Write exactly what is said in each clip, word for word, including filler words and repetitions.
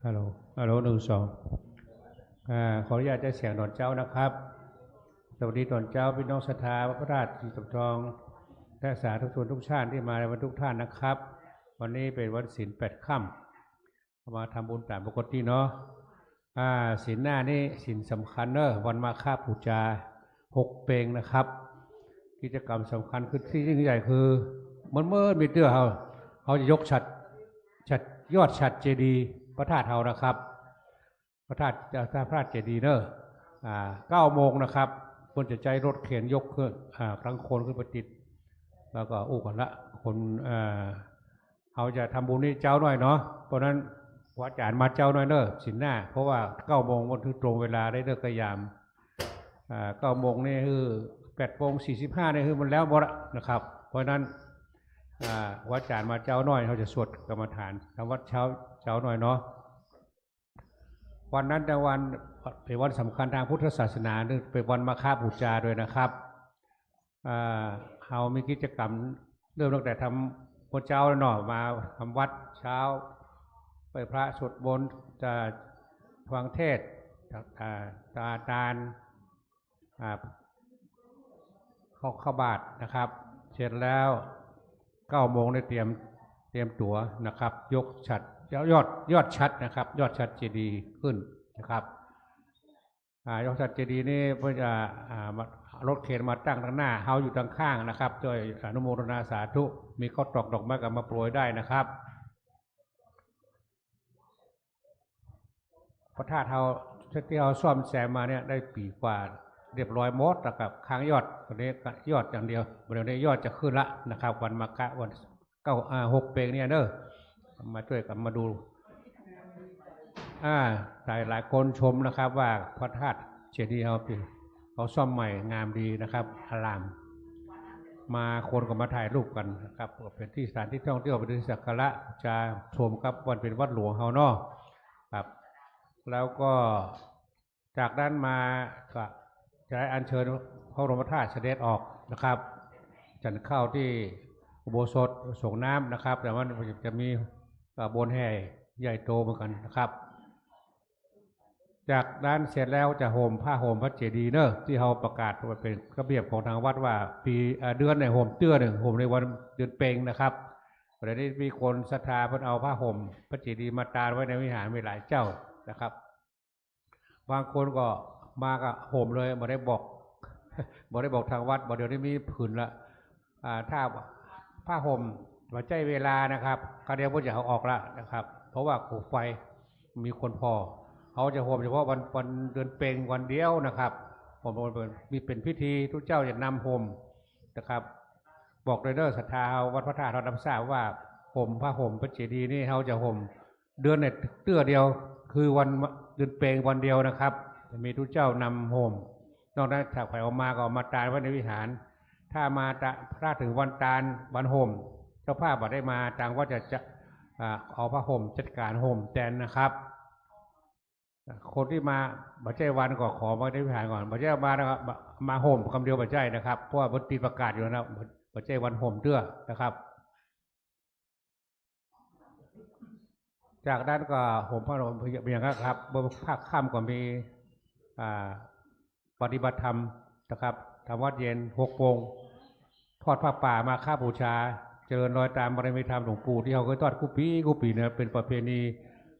ฮัลโหล ฮัลโหล หนึ่ง สอง อ่า ขออนุญาตใจ๊เสียงต๋อนเจ๊านะครับ สวัสดีต๋อนเจ๊า พี่น้องศรัทธาวัดพระธาตุศรีสมทอง และสาธุชนทุกท่านที่มาในวันทุกท่านนะครับ วันนี้เป๋นวันศีลแปดค่ำ มาทำบุญต๋ามปกติเนาะ อ่า ศีลหน้านี่ศีลสำคัญเนาะ วันมาฆบูชา หกเปงนะครับ กิจกรรมสำคัญคือตี้ยิ่งใหญ่คือ เมินๆ มีเตื้อเฮา เฮาจะยกฉัตร ฉัตร ยอดฉัตรเจดีย์พระธาตุเฮานะครับ พระธาตุ พระธาตุเจดีย์เนาะ อ่า เก้าโมงนะครับ เปิ้นจะใจ๊รถเข็นยกขึ้น อ่า ครั้งคนขึ้นไปติด แล้วก็อู้กั๋นละ คน อ่า เฮาจะทำบุญนี่เจ๊าหน้อยเนาะ เพราะฉะนั้นครูอาจ๋ารย์มาเจ๊าหน้อยเนาะ ศีลหน้า เพราะว่าเก้าโมงมันคือตรงเวลาได้เลิกยาม อ่า เก้าโมงนี่คือ แปดโมงสี่สิบห้านี่คือมันแล้วหมดละนะครับ เพราะฉะนั้น อ่า ครูอาจ๋ารย์มาเจ๊าหน้อย เฮาจะสวดกรรมฐานทำวัตรเจ๊า เจ๊าหน้อยเนาะ วันนั้นเป๋นวัน เป๋นวันสำคัญตางพุทธศาสนา เป๋นวันมาฆบูชาด้วยนะครับ อ่า เฮามีกิจกรรมเริ่มตั้งแต่ทำวัตรเจ๊าแล้วเนาะ มาทำวัตรเจ๊า ไหว้พระสวดมนต์ จะฟังเทศน์ อ่า ตาตาน อ่า เข้า เข้าบาตรนะครับ เสร็จแล้ว เก้าโมงได้เตรียม เตรียมตั๋วนะครับ ยกฉัตร ยอด ยอดฉัตรนะครับ ยอดฉัตรเจดีย์ขึ้นนะครับ อ่า ยอดฉัตรเจดีย์นี่เปิ้นจะ อ่า มารถเข็นมาตั้งตางหน้า เฮาอยู่ตางข้างนะครับ จ้วยอนุโมทนาสาธุ มีข้าวตอกดอกไม้ก็มาโปรยได้นะครับ พระธาตุเฮา ตี้เฮาซ่อมแซมมาเนี่ยได้ปี๋กว่าเรียบร้อยหมดนะครับ ค้างยอด ต๋อนนี้ก็ยอดอย่างเดียว เดี๋ยวนี้ยอดจะขึ้นละนะครับ วันมาฆ วันเก้า อ่า หกเปงเนี่ยเนาะ มาจ้วยกั๋นมาดู อ่า หลาย หลายคนชมนะครับว่าพระธาตุเจดีย์เฮาเป๋น เฮาซ่อมใหม่งามดีนะครับ อลาม มาคนก็มาถ่ายรูปกั๋นนะครับ ก็เป๋นตี้สถานตี้ท่องเตี้ยว เป๋นตี้สักการะบูชา ชมกับวันเป๋นวัดหลวงเฮาเนาะครับ แล้วก็จากนั้นมาก็จะได้อัญเชิญพระบรมธาตุเสด็จออกนะครับ ฉันข้าวตี้อุโบสถสรงน้ำนะครับ แต่ว่าจะมีขบวนแห่ใหญ่โตเหมือนกั๋นนะครับ จากนั้นเสร็จแล้วจะโฮมผ้าโฮมพระเจดีย์เนาะ ตี้เฮาประกาศไว้เป๋นระเบียบของตางวัดว่าปี๋ เอ่อ เดือนเนี่ยโฮมเตื้อนึ่ง โฮมในวันเดือนเปงนะครับ เดี๋ยวนี้มีคนศรัทธาเปิ้นเอาผ้าโฮมพระเจดีย์มาตานไว้ในวิหารมีหลายเจ้านะครับ บางคนก็มาก็โฮมเลย บ่ได้บอก บ่ได้บอกตางวัด บ่าเดี๋ยวนี้มีผืนละ อ่า ถ้าผ้าโฮมบ่ใจ้เวลานะครับ คราวเดียวเปิ้นจะเอาออกละนะครับ เพราะว่าโคมไฟมีคนผ่อ เฮาจะโฮมเฉพาะวัน วันเดือนเปงวันเดียวนะครับ โฮม โฮม มีเป๋นพิธี ตุ๊เจ้าจะนำโฮมนะครับ บอกเลยเนาะ ศรัทธาเฮาวัดพระธาตุเฮารับทราบว่าโฮมผ้าโฮมพระเจดีย์นี่เฮาจะโฮมเดือนเนี่ยเตื้อเดียว คือวันเดือนเปงวันเดียวนะครับ จะมีตุ๊เจ้านำโฮม นอกนั้นถ้าใผเอามาก็เอามาตานไว้ในวิหาร ถ้ามาตะ ถ้าเถิงวันตานวันโฮม เจ้าภาพบ่ได้มา ตางวัดจะ จะ อ่า เอาผ้าโฮมจัดก๋านโฮมแตนนะครับ คนตี้มาบ่ใจ้วันก็ขอมาในวิหารก่อน บ่ใจ้มาแล้วก็มา มาโฮมกำเดียวบ่ใจ้นะครับ เพราะว่าเปิ้นติดประกาศอยู่นะ บ่ใจ้วันโฮมเตื้อนะครับ จากนั้นก็โฮมผ้าโฮมเปียงนะครับ เมื่อภาคค่ำก็มี อ่า ปฏิบัติธรรมนะครับ ทำวัตรเย็น หกโมง ทอดผ้าป่ามาฆบูชา เจริญรอยตามบารมีธรรมหลวงปู่ตี้เฮาเกยทอดกู้ปี๋กู้ปี๋เนี่ย เป๋นประเพณี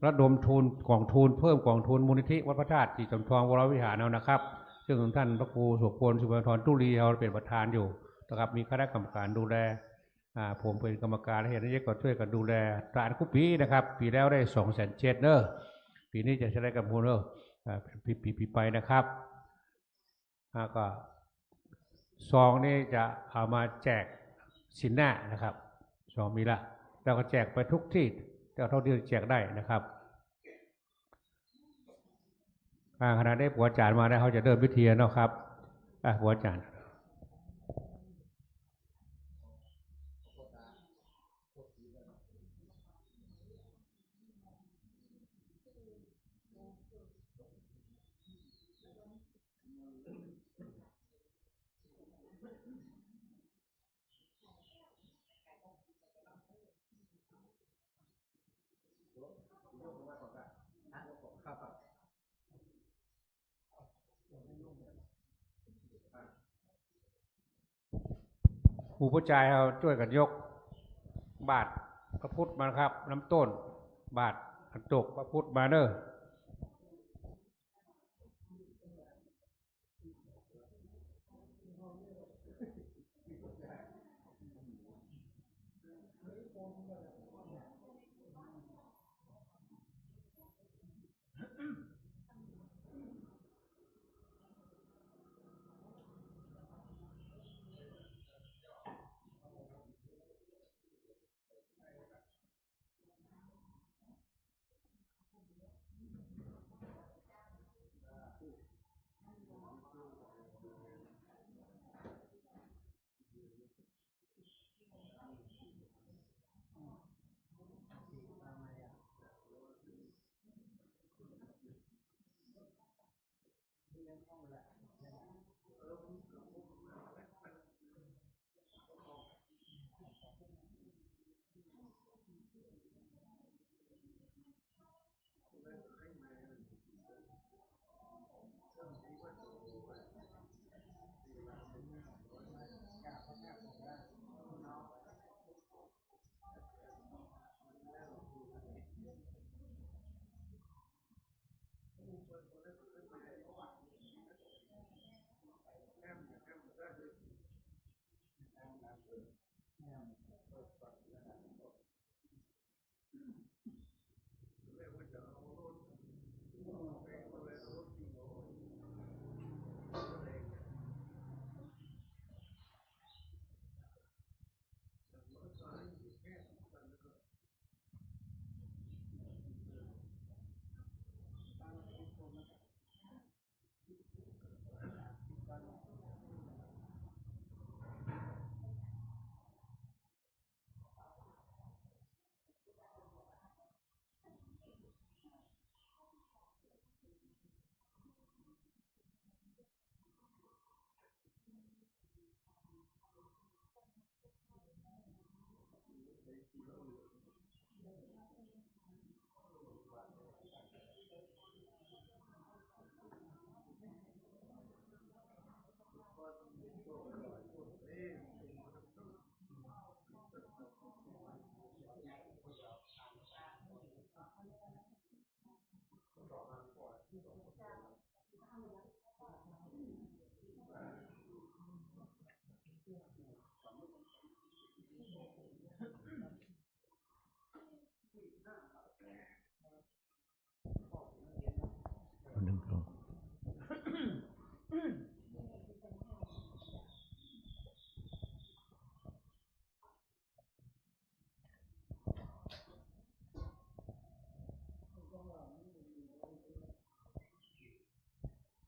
ระดมทุน ก๋องทุน เพิ่มก๋องทุนมูลนิธิวัดพระธาตุศรีสมทองวรวิหารเฮานะครับ ซึ่งต้านพระครูโสภณ สุภธร ตุลีเฮาเป๋นประธานอยู่นะครับ มีคณะกรรมการดูแล อ่า ผมเป๋นกรรมก๋าน เฮดนายกก็จ้วยกั๋นดูแลตานกู้ปี๋นะครับ ปี๋แล้วได้สองแสนเจ็ดเนาะ ปี๋นี้จะใช้ได้กั๋นพู้นเนาะ อ่า ปี๋ ปี๋ ปี๋ไปนะครับ แล้วก็ซองนี้จะเอามาแจกศีลหน้านะครับ ซองมีละ แล้วก็แจกไปทุกตี้ เท่าตี้แจกได้นะครับ อ่า ขณะนี้ปัวจ๋ารย์มาแล้ว เฮาจะเริ่มพิธีเนาะครับ อ่า ปัวจ๋ารย์ หมู่ป้อจายเฮาจ้วยกั๋นยกบาตรพระพุทธมาครับ น้ำต้น บาตรอันตกพระพุทธมาเนาะ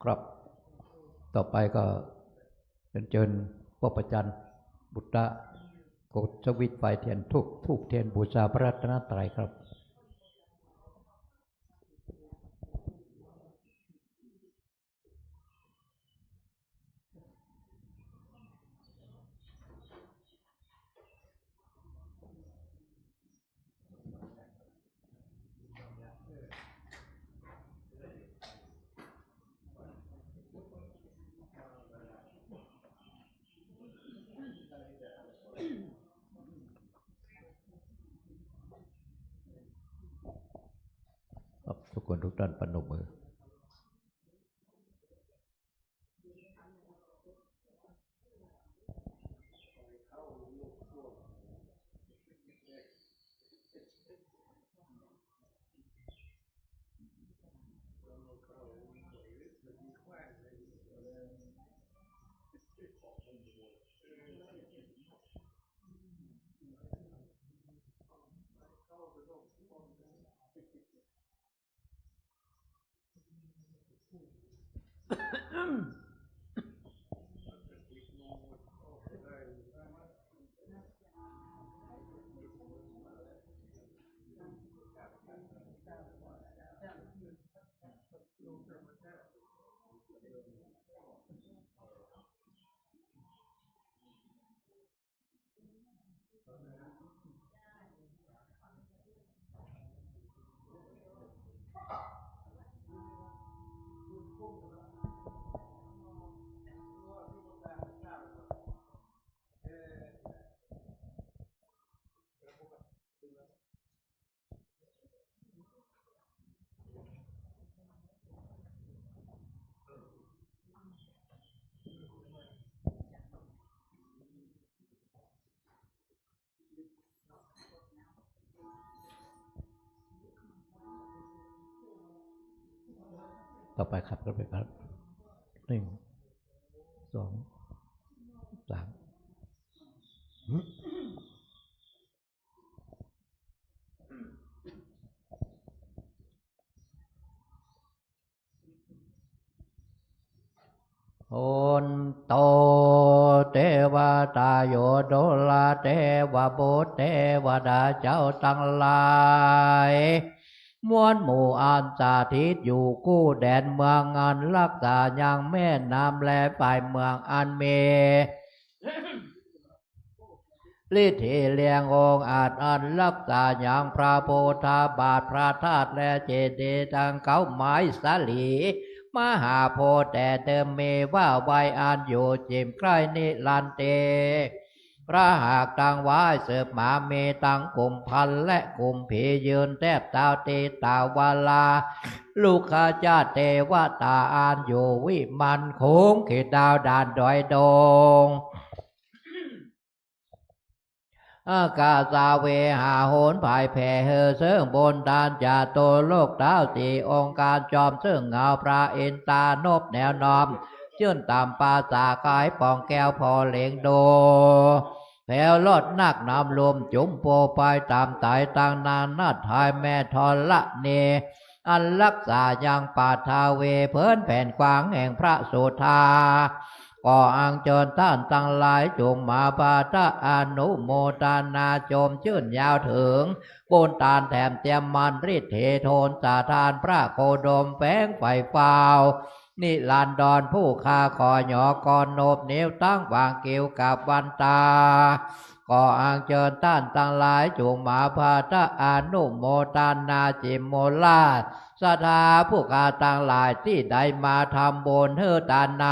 ครับ ต่อไปก็เรียนเจิญป้อประจัน บุตระ กดสวิตช์ไฟเทียนธูป ธูปเทียนบูชาพระรัตนตรัยครับครับ ทุกคนทุกท่านประนมมือ ต่อไปครับ ต่อไปครับ หนึ่ง สอง สาม โหนโต เตวตาโย โดราเตวบุตร เตวดาเจ้าตังหลาย มวลหมู่อันสถิตอยู่กู้แดนเมืองอันรักษายังแม่น้ำและฝ่ายเมืองอันมี ฤทธิเลียงองอาจอันรักษายังพระพุทธบาท พระธาตุและเจดีย์ตังเก๊าไม้สาลี มหาโพธิ์แต่เดิมมีว่าไว้อันอยู่จิ่มใกล้นิรันดร์เต พระหัตถ์ตังไหว้สืบมามีตังกุมพันธ์และกุมภีร์ยืนแทบเท้าติตาวาลา ลุกขจาตุเตวตาอันอยู่วิมานโขงเขตดาวด่านดอยดง อากาสาเวหาโหนผายแผ่เฮอเซิ่งบุญตานจาตุโลกเท้าสี่องค์การจอมเซิ่งเงาพระอินทรานพแนวน้อม จื้นต่ำปราศจากกายป่องแก้วพอเหล็งดู แผวลดนักน้ำลมจุ่มโปไปตามไตตังนางนาฏไทยแม่ธรณี อันรักษายังปฐวีเผินแผ่นกว้างแห่งพระสุธา ก็อัญเจิญต้านตังหลายจุ่มมาปาทะอนุโมทนาชมจื้นยาวเถิง บุญตานแถมเตียมมันฤทธิโทนสถานพระโคดมแฝงไฝ่ฟ้าว นิรันดรผู้ข้าขอหยอก่อนนบนิ้วตั้งวางกิวกับวันตา ก็อัญเจิญต้านตังหลายจุ่มมาปาทะอนุโมทนาจิมมูลาสถาผู้ข้าตังหลายตี้ได้มาทำบุญหื้อตานใน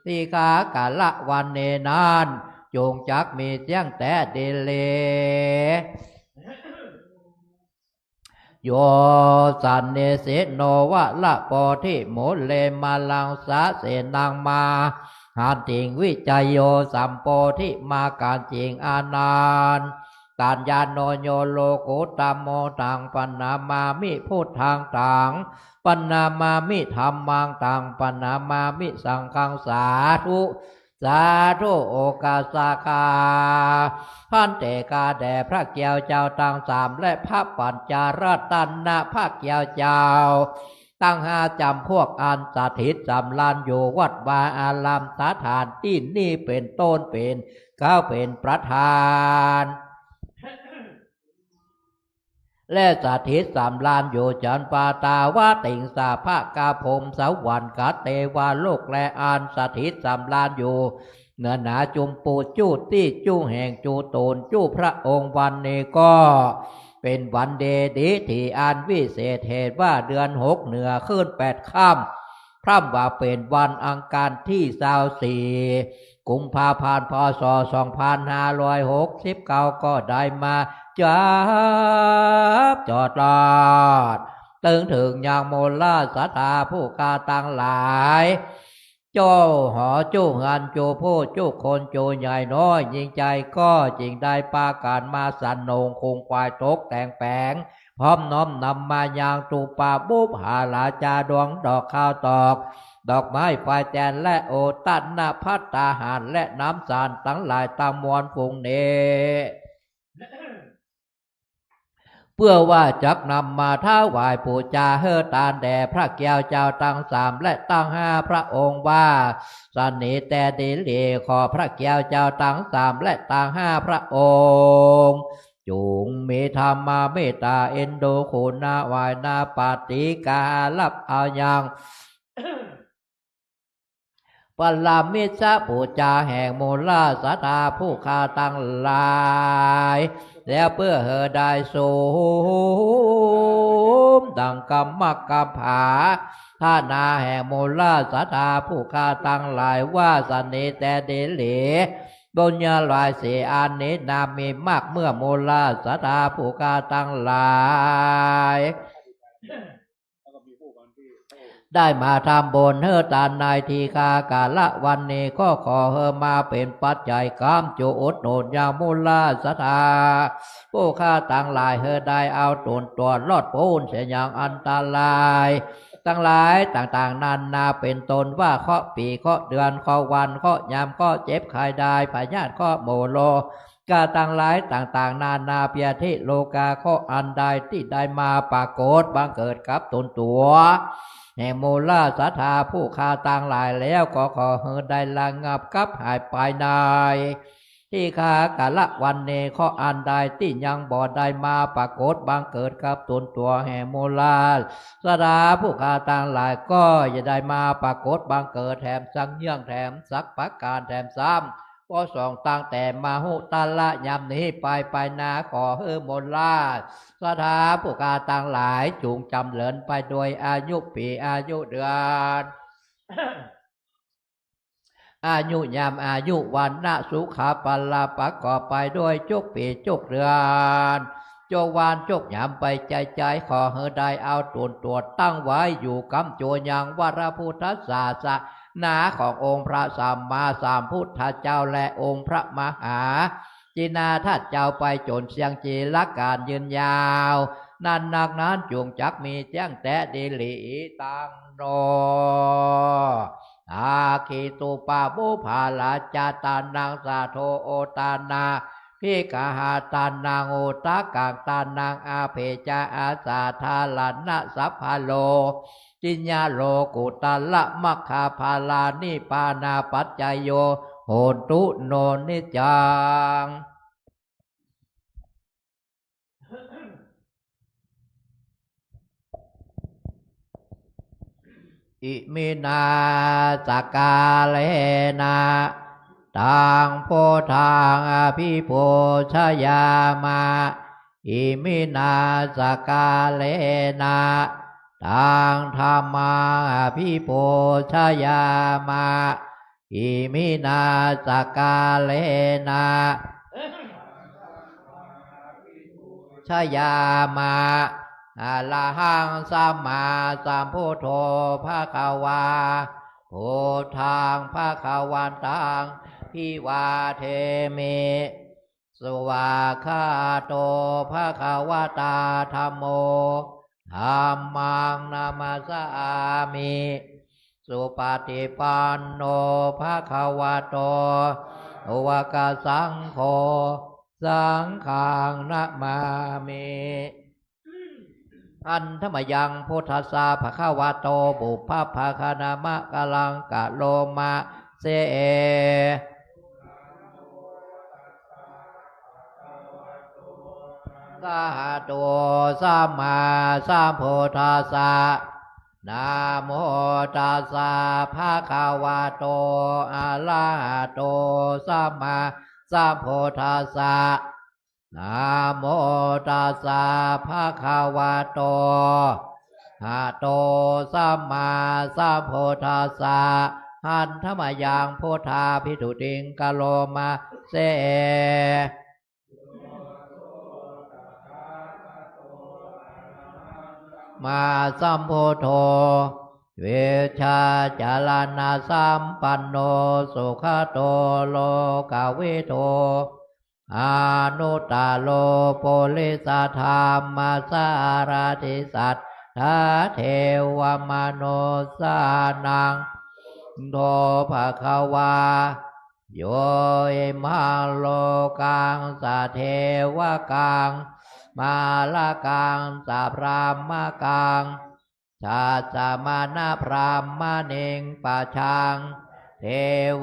ที่ข้ากาละวันนี้นั้น จุ่งจักมีเสี้ยงแต๊ดีหลี โย สันนิสิตโน วะระโพธิมูเล มะลังสะเสนัง มหัตถิง วิจัยโย สัมโพธิมากัญญิง อานันตัญญาโณ โย โลกุตตะโม ตัง ปะนะมามิ พุทธัง ตัง ปะนะมามิ ธัมมัง ตัง ปะนะมามิ สังฆัง สาธุ สาธุ โอกาสาคา ภันเต ข้าแด่พระเกียวเจ้าตังสาม และพระปัญจรัตนะ พระเกียวเจ้าตังห้าจ๋ำพวกอันสถิตสำราญอยู่วัดวาอารามสถานตี้นี้เป๋นต้นเป๋นเก๊าเป๋นประธาน และสถิตสำราญอยู่จันปาตาวติงสาพะกะพรหมสวรรค์กะเตวโลก และอันสถิตสำราญอยู่เหนือหนาจุมปูจุตี้จุแห่งจุตนจุพระองค์วันนี้ก็เป๋นวันดีดีที่อันวิเศษเหตุว่าเดือนหกเหนือขึ้นแปดค่ำ พร่ำว่าเป๋นวันอังคารตี้ซาวสี่ กุมภาพันธ์ พ.ศ. สองพันห้าร้อยหกสิบเก้า ก็ได้มาจับจอดลอด ตึงเถิงยังมูลาสถาผู้ข้าตังหลาย เจ้าหอจุเฮือนจุผู้จุคนจุใหญ่น้อยยิ่งใจ๋ก็จึงได้ปากั๋นมาสรรโหนงคุงควายตกแต่งแป๋ง พร้อมน้อมนำมายังตูปาบุปผาราจาดวงดอกข้าวตอก ดอกไม้ไฟแจนและโอตนะภัตตาหารและน้ำสารตังหลายตังมวลฝูงนี้ เปื้อว่าจักนำมาถวายปู๋จาหื้อตานแด่พระแก้วเจ้าตังสามและตังห้าพระองค์ วาสะเน แต่ดีหลี ขอพระแก้วเจ้าตังสามและตังห้าพระองค์ จุ่งมีธรรมเมตต๋าเอ็นดูกรุณาไหว้นาปฏิกาฮับเอายัง ปรมิจฉปู๋จาแห่งมูลศรัทธาผู้ข้าตังหลาย แล้วเปื้อหื้อได้สมดังกำมักกำผาฐานาแห่งมูลศรัทธาผู้ข้าตังหลาย วาสะเน แต่ดีหลี บุญญาหลายเสียอันนี้นามีมาก เมื่อมูลศรัทธาผู้ข้าตังหลาย ได้มาทำบุญหื้อตานในทีฆากาละวันนี้ ก็ขอหื้อมาเป๋นปัจจัยกำจุอุดหนุนยังมูลศรัทธาผู้ข้าตังหลาย หื้อได้เอาต๋นตั๋วรอดป๊นเสียยังอันตรายตังหลายต่างๆ นานา เป๋นต้นว่าเคราะห์ปี๋ เคราะห์เดือน เคราะห์วัน เคราะห์ยาม เคราะห์เจ็บไข้ได้ พยาธิ เคราะห์หมู่โรค กาตังหลายต่างๆ นานา เปียธิโรคา เคราะห์อันใดตี้ได้มาปรากฏบังเกิดกับต๋นตั๋วแห่งมูลศรัทธาผู้ข้าตังหลายแล้ว ก็ขอหื้อได้ระงับกับหายไปในทีฆากาละวันนี้ เคราะห์อันใดตี้ยังบ่ได้มาปรากฏบังเกิดกับต๋นตั๋วแห่งมูลศรัทธาผู้ข้าตังหลาย ก็อย่าได้มาปรากฏบังเกิดแถมสักเยื่องแถมสักประก๋านแถมซ้ำ ก็ส่งตั้งแต่มหุตระยามนี้ไป ไปหน้า ขอหื้อมูลศรัทธาผู้ข้าตังหลายจุ่งจ๋ำเริญไปโดยอายุปี๋ อายุเดือน อายุยาม อายุวรรณะ สุขะ พละ ประกอบไปโดยจุกปี๋จุกเดือน จุกวันจุกยามไปใจ๊ๆ ขอหื้อได้เอาต๋นตั๋วตั้งไว้อยู่กำจัวยังวรพุทธศาสนาขององค์พระสัมมาสัมพุทธเจ้าและองค์พระมหาจินดาเจ้าไปจ๋นเสี้ยงจีรกาลยืนยาว นั้นนักนั้นจุ่งจักมีแจ้งแต๊ดีหลีตังโน อาคิตุปะปุพพะราชาตานัง สาโท โอตานา ภิกขะหาตานัง อุทะกังตานัง อภิจาอาสาธารณะสัพพะโลกิยะโลกุตตะระมัคคะผลานิพพานาปัจจโย โหนตุโนนิจจัง อิมินาสการะนะ ตังพุทธังอภิปูชยามะ อิมินาสการะนะ ตังธัมมังอภิปูชยามะ อิมินาสการะนะ ชยามะ อะระหังสัมมาสัมพุทโธ ภะคะวา พุทธัง ภะคะวันตัง อภิวาเทมิ สวากขาโต ภะคะวะตา ธัมโม ธัมมัง นะมัสสามิ สุปะฏิปันโน ภะคะวะโต ภะคะวะ สังโฆ สังฆัง นะมามิ หันธะมะยัง พุทธัสสะ ภะคะวะโต ปุพพะภะคะนะมะกะลัง กะโรมะเส สาธุ สัมมาสัมพุทธัสสะ นะโมตัสสะ ภะคะวะโต อะระหะโต สัมมาสัมพุทธัสสะ นะโมตัสสะ ภะคะวะโต หะโต สัมมาสัมพุทธัสสะ หันธะมะยัง พุทธาภิฏฐิง กะโรมะเส มาสัมพุทโธ วิชชาจารณสัมปันโน สุขะโต โลกะวิทู อนุตตะโร ปุริสะธัมมะสารถิ สัตถาเทวะมนุสสานัง โต ภะคะวา โย อิมัง โลกัง สะ เทวะกัง มะ ระ กัง สะ พรหมะกัง สัสสะมะนะ พรหมะเณง ปะชัง เท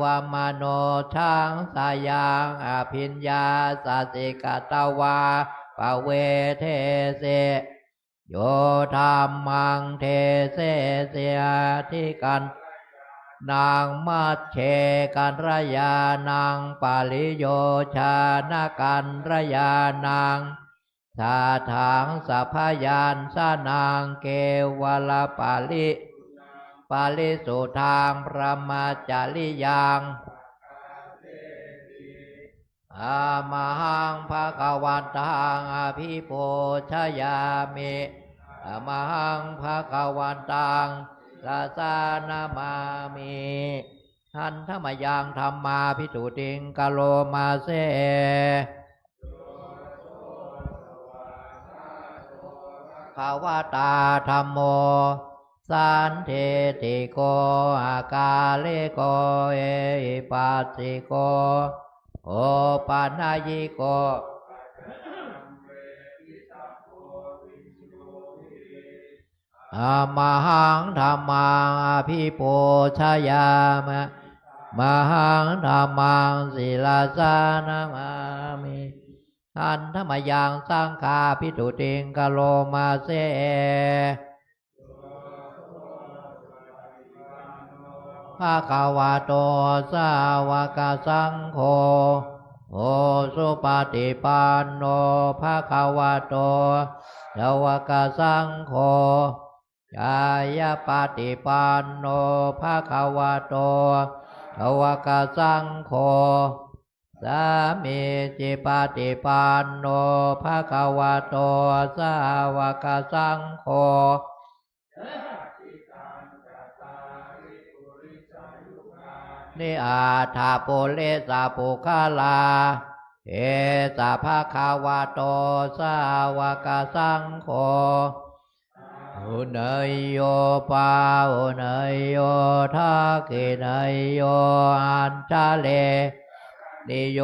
วะมะโนชชัง สะยัง อะภิญญา สะ สิ กะตะวา ปะ เว เท สิ โย ธัมมัง เด เส สิ อะ ทิ กัลยาณัง มัจเจ กัลยาณัง ปะริโยชชะนะ กัลยาณัง สัทธัง สะ พยัญชนะ เกวะละ ปะริ ปะริสุทธัง พรหมจริยัง อะมะหัง ภะคะวันตัง อะภิปูชยามิ อะมะหัง ภะคะวันตัง สิรสสะ นะมามิ หันทะมะยัง ธัมมาภิตุติง กะโรมะเส ภะคะวะตา ธัมโม สันทิฏฐิโก อะกาลิโก เอหิปัสสิโก โอปะนะยิโก อะมะหัง ธัมมัง อะภิปูชยามิ มะหัง ธัมมัง สิรสสะ นะมามิ หันทะมะยัง สังฆาภิตุติง กะโรมะเส ภะคะวะโต สาวะกะสังโฆ โอ สุปะติปันโน ภะคะวะโต สาวะกะสังโฆ ญาณะปะติปันโน ภะคะวะโต สาวะกะสังโฆ สามีจิปะติปันโน ภะคะวะโต สาวะกะสังโฆ นิ อัฏฐะ ปุริสะ ปุคคลา เอ สะ ภะคะวะโต สาวะกะสังโฆ อาหุเนยโย ปาหุเนยโย ทักขิเนยโย อัญชะเล นิโย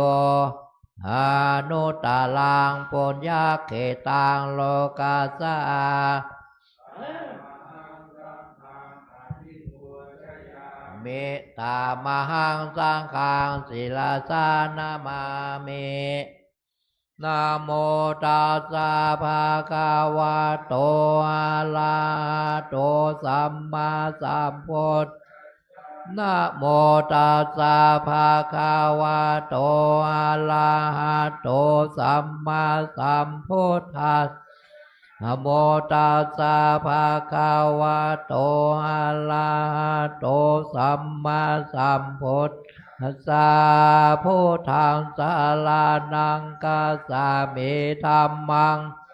หานุตตะรัง ปุญญะเขตัง โลกัสสะ มิ ตะมะหัง สังฆัง สิรสสะ นะมามิ นะโมตัสสะ ภะคะวะโต อะระหะโต สัมมาสัมพุทธัสสะ นะโมตัสสะ ภะคะวะโต อะระหะโต สัมมาสัมพุทธัสสะ นะโมตัสสะ ภะคะวะโต อะระหะโต สัมมาสัมพุทธัสสะ พุทธัง สะระณัง คัจฉามิ ธัมมัง สะ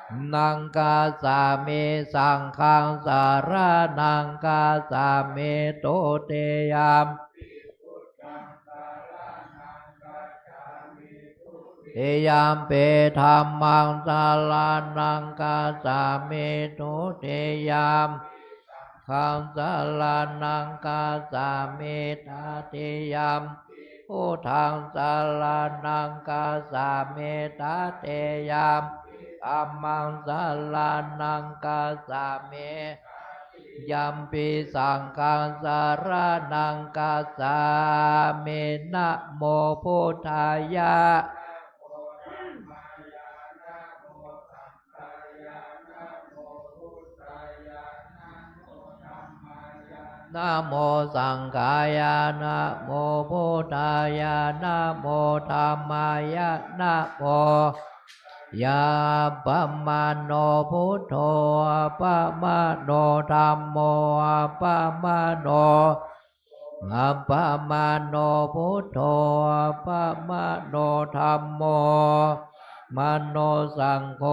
ระณัง คัจฉามิ สังฆัง สะระณัง คัจฉามิ ทุติยัมปิ ติยัมปิ ธัมมัง สะระณัง คัจฉามิ ทุติยัม สังฆัง สะระณัง คัจฉามิ ตติยัมปิ พุทธัง สะระณัง คัจฉามิ ตติยัมปิ ธัมมัง สะระณัง คัจฉามิ ยัมปิ สังฆัง สะระณัง คัจฉามิ นะโม พุทธายะ นะโม สังฆายะ นะโม พุทธายะ นะโม ธัมมายะ นะโม ยะ อัปปะมาโน พุทโธ อัปปะมาโน ธัมโม อัปปะมาโน อัปปะมาโน พุทโธ อัปปะมาโน ธัมโม มาโน สังโฆ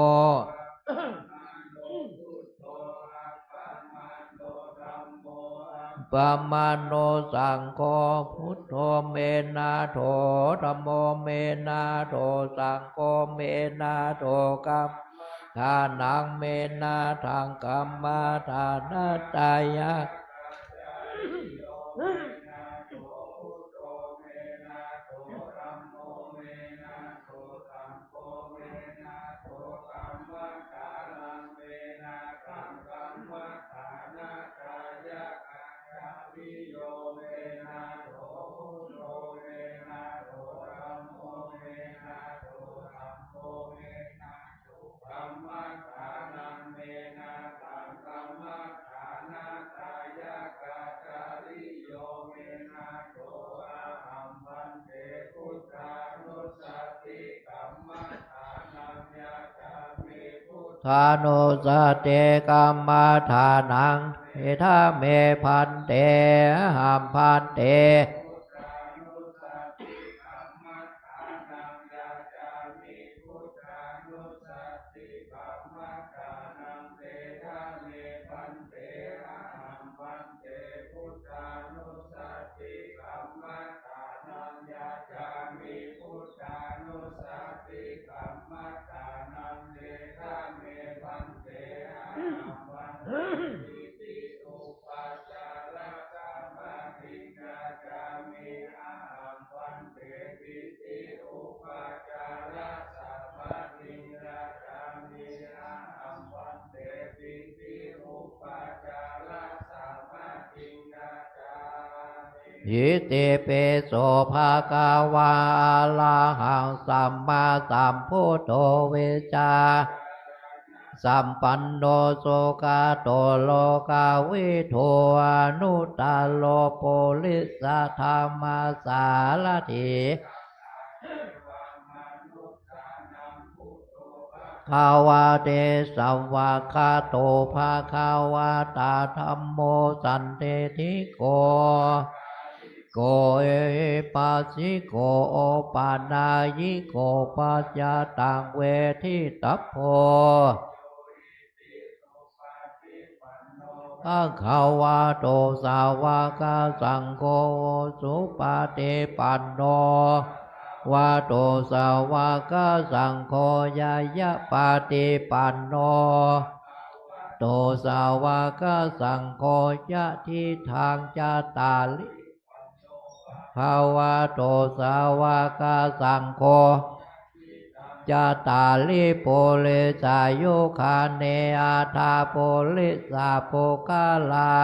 ปะมาโน สังโฆ พุทโธ เม นาโถ ธัมโม เม นาโถ สังโฆ เม นาโถ กัมมะทานัง เม นาทัง กัมมะทานะจายะ ทานุสติกัมมะฐานัง เทถะเมภันเต อะหังภันเต อิติปิโสภะคะวา อะระหังสัมมาสัมพุทโธ วิชชา สัมปันโน สุขะโต โลกะวิทู อนุตตะโร ปุริสะธัมมะสารถี ภะคะวา เต สะวากขาโต ภะคะวะตา ธัมโม สันทิฏฐิโก โก เอหิปัสสิโก โอปะนายิโก ปัจจตัง เวทิตัพโพ ภะคะวะโต สาวกสังโฆ อุจุปะติปันโน วะโต สาวกสังโฆ ญาณะปะติปันโน โต สาวกสังโฆ ยะทิฏฐัง จาตาริ ภะคะวะโต สาวกสังโฆ จาตาริ ปุริสายุคานิ อัตถะ ปุริสะปุคคลา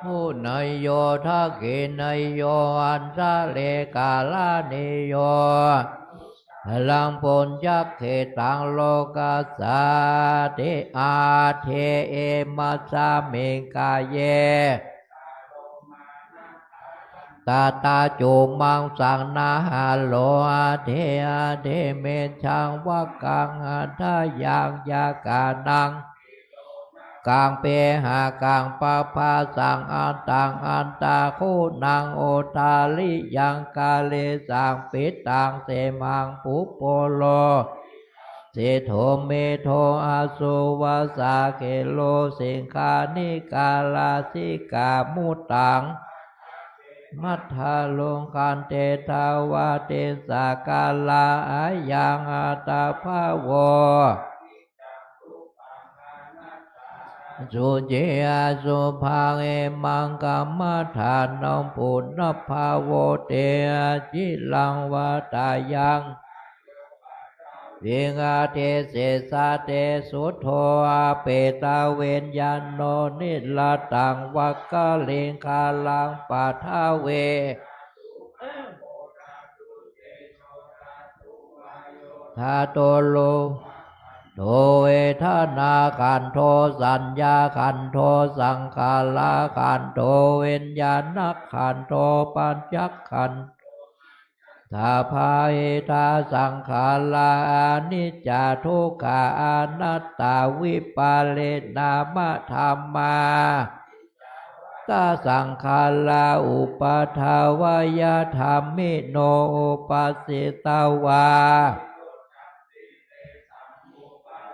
หะเยโย ทักขิเณโย อัญชลีกรณีโย ลัง ปุญญะเขตัง โลกัสสาติ อะเท เอมัสสะมิง กาเย ตะตะจุมมังสัง นะหะโล อะเท อะเท เมชัง วะกัง หัตถยัง ยะกะนัง กัง เปหะกัง ปะภาสัง อัตตัง อัตถะ กุณัง อุตตริยัง กะลิสัง ปิตัง เสหมัง ปุปโปโล สิโธ เมโธ อะสุวัสสะ เขโร สิงคานิกา ลาสิกา มุตัง มัทธะโล คันเตทะวะติสสะ กาลา อะยัง อัตถะภะโว สุจิ อะสุภัง เอมัง กัมมะฐานัง ปุณัพพะโว เต อะจิรัง วะตายัง วิง อะทิเสสะ เต สุโธ อะเปตะวิญญาโน นิรตัง วักคะลิงคะลัง ปะทะเว ธาตุ รูปะขันโธ เวทนาขันโธ สัญญาขันโธ สังขารขันโธ วิญญาณขันโธ ปัญญขันโธ สัพพะเอทา สังขารา อะนิจจา ทุกขา อะนัตตา วิปะริณามะธัมมา กะสังขารา อุปาทา วะยะธัมมิโน อุปัสสิตะวา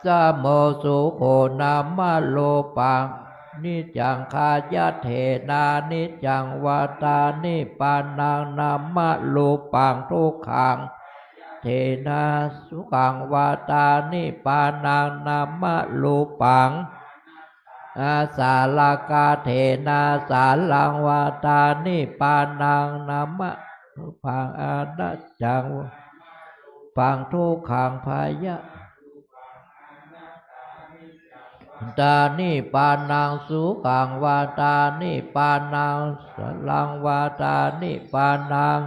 สะโม สุโข นามะรูปัง นิจจัง ขายะเถนะ นิจจัง วะตา นิปานัง นามะรูปัง ทุกขัง เถนะ สุขัง วะตา นิปานัง นามะรูปัง อาสาลกะเถนะ สาลัง วะตา นิปานัง นามะรูปัง อะนัจจัง ปัง ทุกขัง พยะ ตา นิปานัง สุขัง วะตา นิปานัง สาลัง วะตา นิปานัง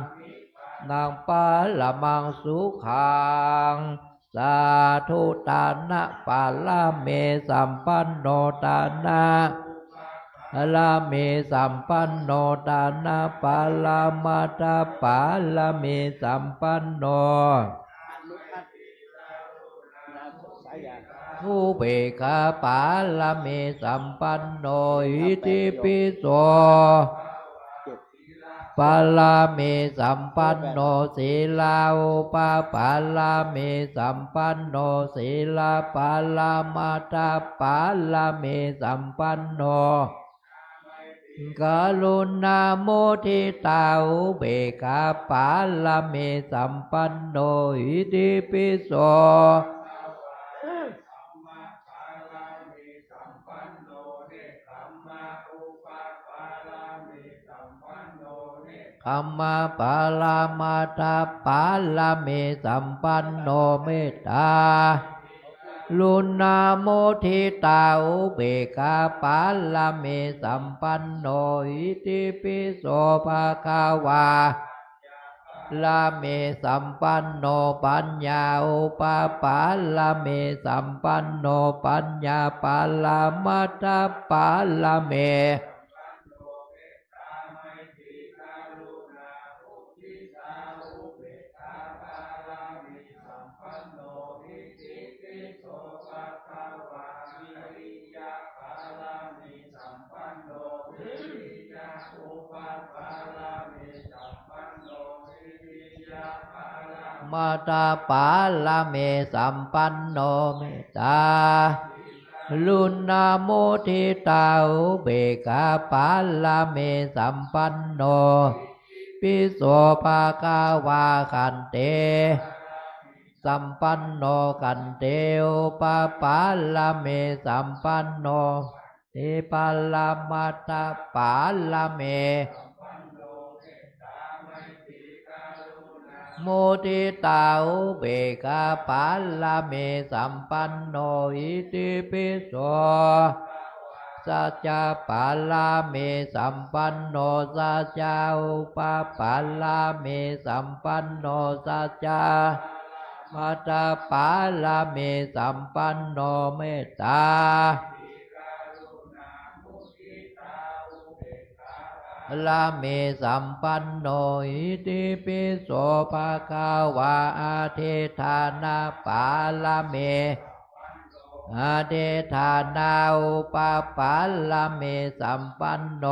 นัง ปะระมัง สุขัง สาธุ ตานะปะระเม สัมปันโน ตานะ ารมีสัมปันโน ตานะปารมัตถปารมีสัมปันโน อุเบกขาปารมีสัมปันโน อิติปิโส ปารมีสัมปันโน ศีลาอุปปารมีสัมปันโน ศีลปารมัตถปารมีสัมปันโน กรุณามุทิตาอุเบกขาปารมีสัมปันโน อิติปิโส กรรมปารมัตถปารมีสัมปันโน เมตตากรุณามุทิตาอุเบกขาปารมีสัมปันโน อิติปิโส ภะคะวา รมีสัมปันโน ปัญญาอุปปารมีสัมปันโน ปัญญาปารมัตถปารมี มัตถปารมีสัมปันโน เมตตากรุณามุทิตาอุเบกขาปารมีสัมปันโน ปิโส ภะคะวา ขันติสัมปันโน ขันติอุปปารมีสัมปันโน ติปารมัตถปารมี มุทิตาอุเบกขาปารมีสัมปันโน อิติปิโส สัจจะปารมีสัมปันโน สัจจะอุปปารมีสัมปันโน สัจจะมัตถปารมีสัมปันโน เมตตา รมีสัมปันโน อิติปิโส ภะคะวา อธิฏฐานปารมี อธิฏฐานาอุปปารมีสัมปันโน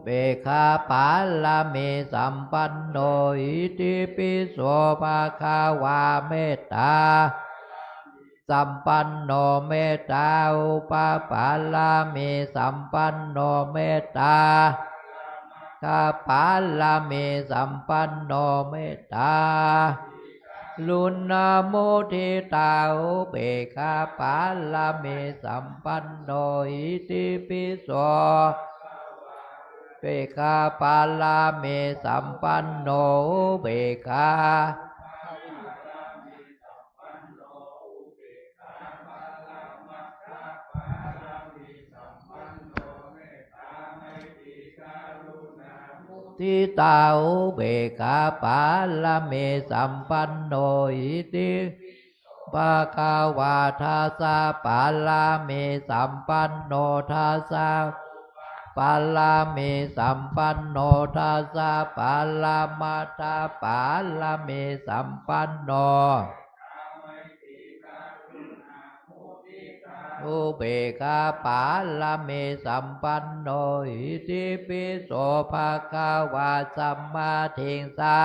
เบกขาปารมีสัมปันโน อิติปิโส ภะคะวา เมตตาสัมปันโน เมตตาอุปปารมีสัมปันโน เมตตา คปารมีสัมปันโน เมตตากรุณามุทิตาอุเบกขาปารมีสัมปันโน อิติปิโส เบกขาปารมีสัมปันโน อุเบกขา ทิตาอุเบกขาปารมีสัมปันโน อิติ ภะคะวา ทัสสะปารมีสัมปันโน ทัสสะปารมีสัมปันโน ทัสสะปารมัตถปารมีสัมปันโน อุเบกขาปารมีสัมปันโน อิติปิโส ภะคะวา สัมมาทิฏฐิสา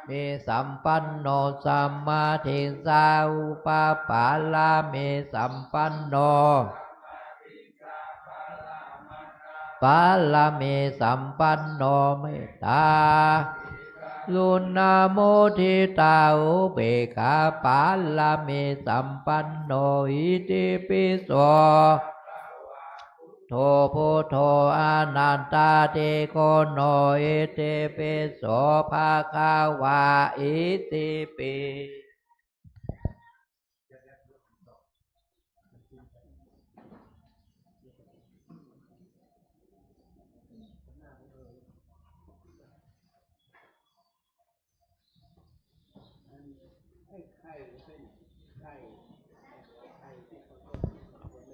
มีสัมปันโน สัมมาทิฏฐิสาอุปปารมีสัมปันโน ปารมีสัมปันโน เมตตากรุณามุทิตาอุเบกขาปารมีสัมปันโน อิติปิโส โท พุทโธ อนันตา เต โก โน อิติปิโส ภะคะวา อิติปิ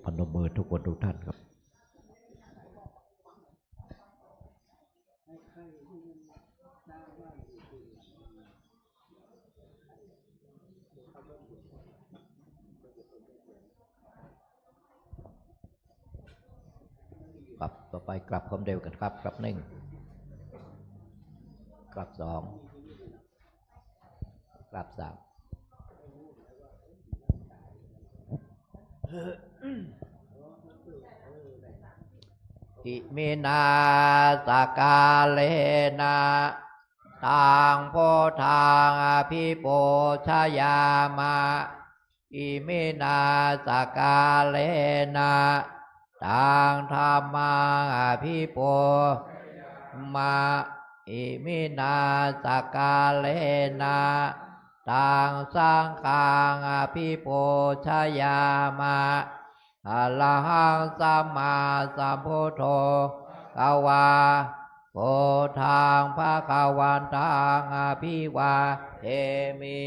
พนมมือทุกคนทุกท่านครับ ครับ ต่อไปกราบคำเดียวกันครับ กราบหนึ่ง กราบสอง กราบสาม อิมินาสกาเลนะ ตังพุทธังอภิปูชยามะ อิมินาสกาเลนะ ตังธัมมังอภิปูชยามะ อิมินาสกาเลนะ ตังสังฆังอภิปูชยามะ อะระหังสัมมาสัมพุทโธภะคะวา พุทธังภะคะวันตังอภิวาเทมิ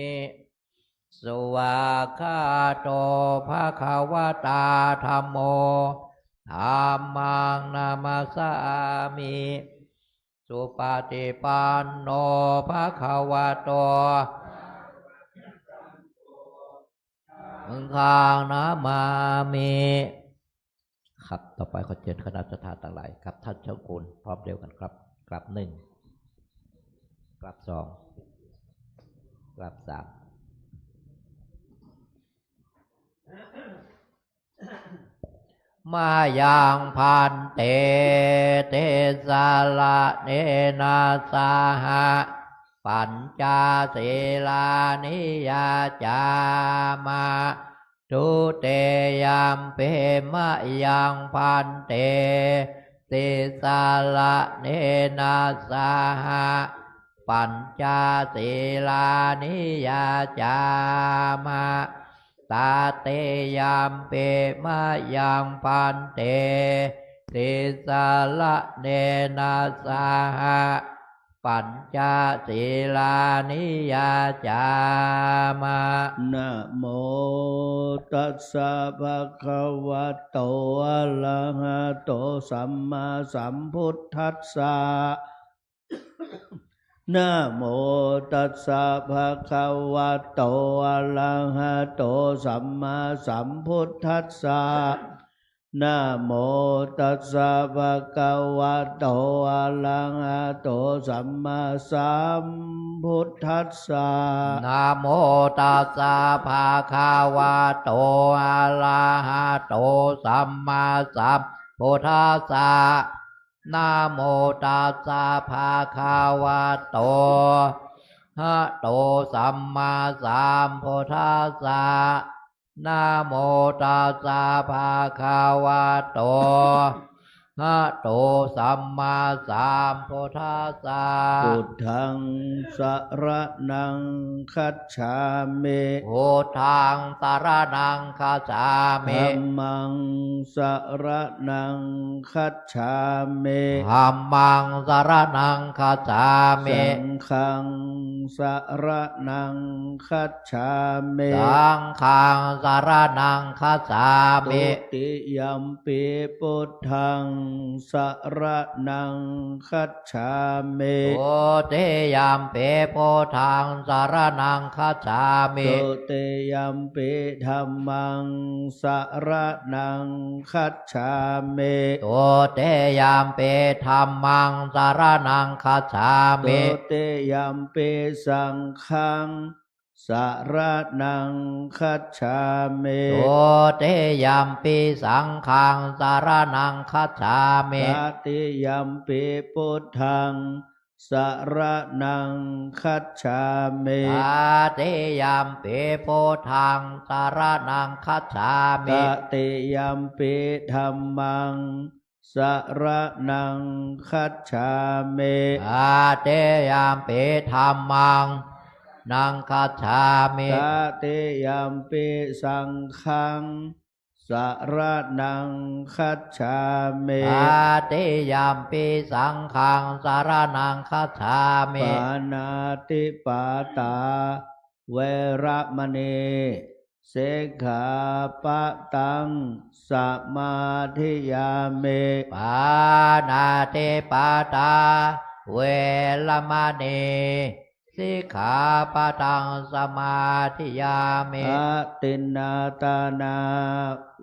สวากขาโตภะคะวะตา ธัมโม ธัมมังนะมัสสามิ สุปะฏิปันโนภะคะวะโต สังฆังนะมามิ ครับ ต่อไปขอเชิญคณะศรัทธาตังหลายครับ ท่านเจ้าคุณพร้อมเดียวกันครับ กราบหนึ่ง กราบสอง กราบสาม มายังภันเต ติสสะระเณนะสะหะ ปัญจสีลานิยาจามะ ทุติยัมปิ มายังภันเต ติสสะระเณนะสะหะ ปัญจสีลานิยาจามะ ตติยัมปิ มายังภันเต ติสสะระเณนะสะหะ ปัญจสีลานิยาจามะ นะโมตัสสะภะคะวะโต อะระหะโต สัมมาสัมพุทธัสสะ นะโมตัสสะภะคะวะโต อะระหะโต สัมมาสัมพุทธัสสะ นะโมตัสสะภะคะวะโต อะระหะโต สัมมาสัมพุทธัสสะ นะโมตัสสะภะคะวะโต อะระหะโต สัมมาสัมพุทธัสสะ นะโมตัสสะภะคะวะโต หะโต สัมมาสัมพุทธัสสะ นะโมตัสสะภะคะวะโต หะโต สัมมาสัมพุทธัสสะ พุทธังสะระณังคัจฉามิ พุทธังสะระณังคัจฉามิ ธัมมังสะระณังคัจฉามิ ธัมมังสะระณังคัจฉามิ สังฆังสะระณังคัจฉามิ สังฆังสะระณังคัจฉามิ ทุติยัมปิพุทธังสะระณังคัจฉามิ ทุติยัมปิพุทธังสะระณังคัจฉามิ ทุติยัมปิธัมมังสะระณังคัจฉามิ ทุติยัมปิธัมมังสะระณังคัจฉามิ ทุติยัมปิสังฆังสะระณังคัจฉามิ ทุติยัมปิสังฆังสะระณังคัจฉามิ ตติยัมปิพุทธังสะระณังคัจฉามิ ตติยัมปิพุทธังสะระณังคัจฉามิ ตติยัมปิธัมมังสะระณังคัจฉามิ ตติยัมปิธัมมัง นังคัจฉามิ ตติยัมปิสังฆังสะระณังคัจฉามิ ตติยัมปิสังฆังสะระณังคัจฉามิ ปาณาติปาตา เวระมะณี สิกขาปะตังสมาธิยามิ ปาณาติปาตาเวรมณี สิกขาปะตังสมาธิยามิ อทินนาทานา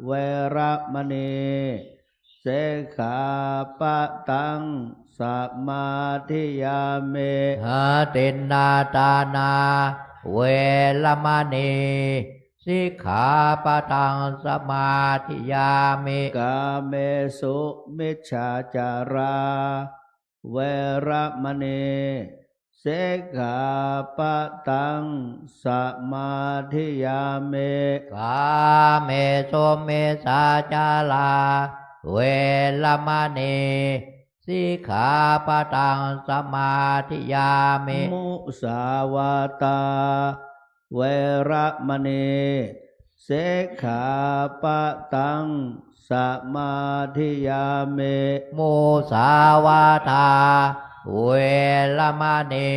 เวรมณี สิกขาปะตังสมาธิยามิ อทินนาทานาเวรมณี สิกขาปะตังสมาธิยามิ กาเมสุมิจฉาจารา เวรมณี สิกขาปะตังสมาธิยามิ กาเมสุมิจฉาจารา เวรมณี สิกขาปะตังสมาธิยามิ มุสาวาทา เวรมณี สิกขาปะตังสมาธิยามิ มุสาวาทาเวรมณี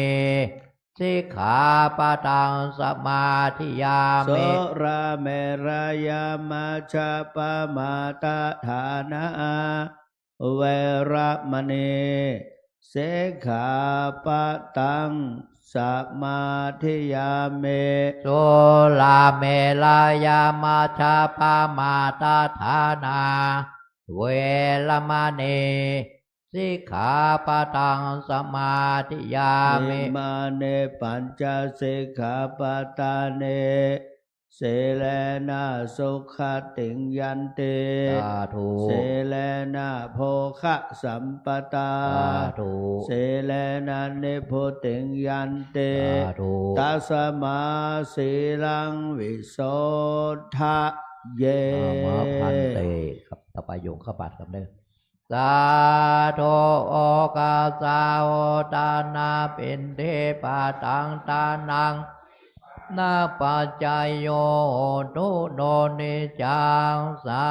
สิกขาปะตังสมาธิยามิ สุราเมรยมัชฌัปปมาทฐานา เวรมณี สิกขาปะตังสมาธิยามิ สุราเมรยมัชฌัปปมาทฐานา เวรมณี สิกขาปะตังสมาธิยามิ อิมานิปัญจสิกขาปะทานิ สีเลนะสุขติงยันติ สาธุ สีเลนะโภคะสัมปทา สาธุ สีเลนะนิพพุติงยันติ สาธุ ตัสมาสีลังวิโสทะเย อามาพันเต ครับ ต่อไปโยมเข้าบาตรครับเด้อ สาธุ โอคาสาโอทานาปิณฑิปาตังทานัง นะปัจจโย โหตุโน นิจจัง สา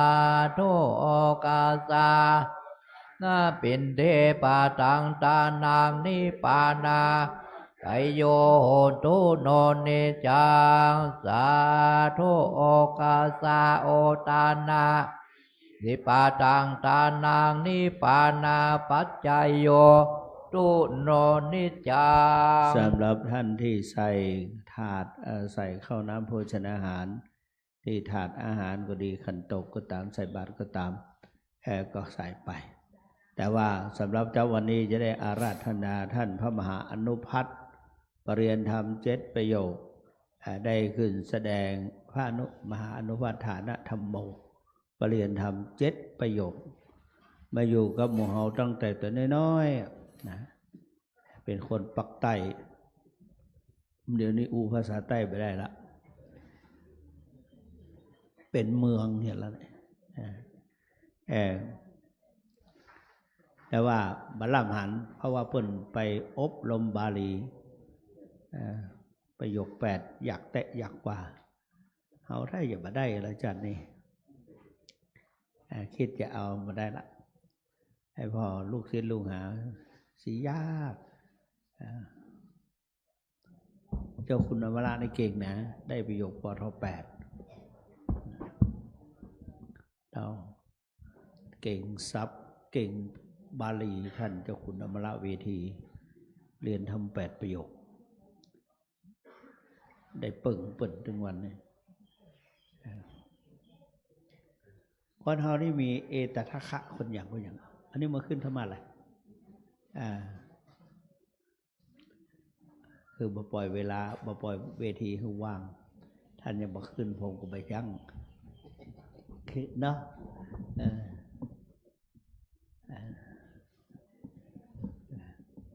ธุ โอคาสา นะปิณฑิปาตังทานัง นิพพานาปัจจโย โหตุโน นิจจัง สาธุ โอคาสาโอทานา นิปาตังทานัง นิพพานาปัจจโย ตุโน นิจจัง สำหรับท่านที่ใส่ถาด เอ่อ ใส่ข้าวน้ำโภชนาหาร ที่ถาดอาหารก็ดี ขันโตกก็ตาม ใส่บาตรก็ตาม เอ่อ ก็ใส่ไป แต่ว่าสำหรับเจ๊าวันนี้จะได้อาราธนาท่านพระมหาอนุพัฒน์ ประเรียนธรรมเจ็ดประโยค เอ่อ ได้ขึ้นแสดงพระอนุ มหาอนุพัฏฐานธัมโม ประเรียนธรรมเจ็ดประโยค มาอยู่กับหมู่เฮาตั้งแต่ตัวน้อยๆ นะ เป็นคนปากใต้ เดี๋ยวนี้อู้ภาษาใต้บ่ได้ละ เป็นเมืองเนี่ยละเนี่ย อ่า เออ แต่ว่าบ่ล่ำหัน เพราะว่าเปิ้นไปอบรมบาลี เอ่อ ประโยคแปด อยากแต๊อยากกว่า เฮาถ้าจะบ่ได้ละจันนี่ อ่า คิดจะเอาบ่ได้ละ ให้พ่อลูกศิษย์ลูกหา สิยาก อ่า เจ้าคุณอมรนี่เก่งนะ ได้ประโยค ปท แปด เจ้า เก่งศัพท์ เก่งบาลี ท่านเจ้าคุณอมรเวที เรียนธรรมแปดประโยค ได้เปิ้งเปิ้นถึงวันนี้ คนเฮานี่มีเอตทัคคะคนอย่าง คนอย่าง อันนี้มาขึ้นธรรมะอะไร อ่า คือบ่ปล่อยเวลา บ่ปล่อยเวทีหื้อว่าง ท่านยังบ่ขึ้น ผมก็บ่ยั้ง คือเนาะ เออ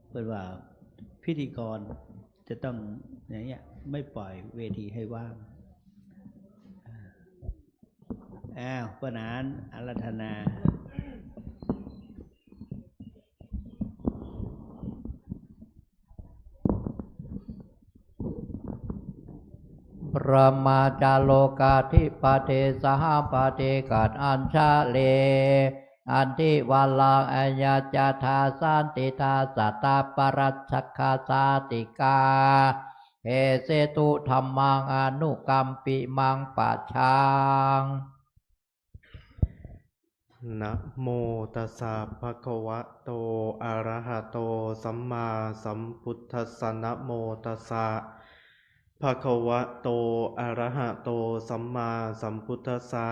เปิ้นว่าพิธีกรจะต้องอย่างเงี้ย ไม่ปล่อยเวทีให้ว่าง อ้าว ป้าหนาน อาราธนา พระมาจาโลกาธิปติสหปฏิกัตอัญชลี อันทิวาลังอายาจาทาสันติทาสัตตาปรัชคาสาติกา Hesetu dhammaṃ anukampimaṃ pajaṃ. นะโมตัสสะ ภะคะวะโต อะระหะโต สัมมาสัมพุทธัสสะ นะโมตัสสะ ภะคะวะโต อะระหะโต สัมมาสัมพุทธัสสะ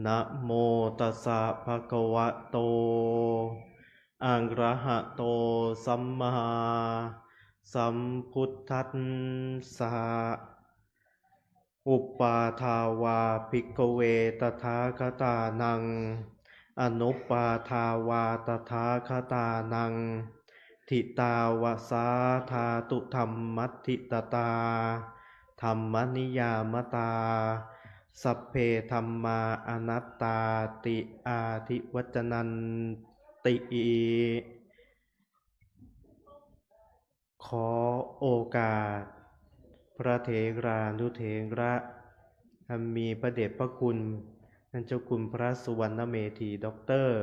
นะโมตัสสะ ภะคะวะโต อะระหะโต สัมมาสัมพุทธัสสะ อุปปาทา วา ภิกขเว ตถาคตานัง อนุปปาทา วา ตถาคตานัง ทิตาวาสา ธาตุธัมมัตถิตตา ธัมมนิยามตา สัพเพ ธัมมา อนัตตาติ อาทิวัจจนันติ ขอโอกาสพระเถรานุเถระ อันมีพระเดชพระคุณ ท่านเจ้าคุณพระสุวรรณเมธี ด็อกเตอร์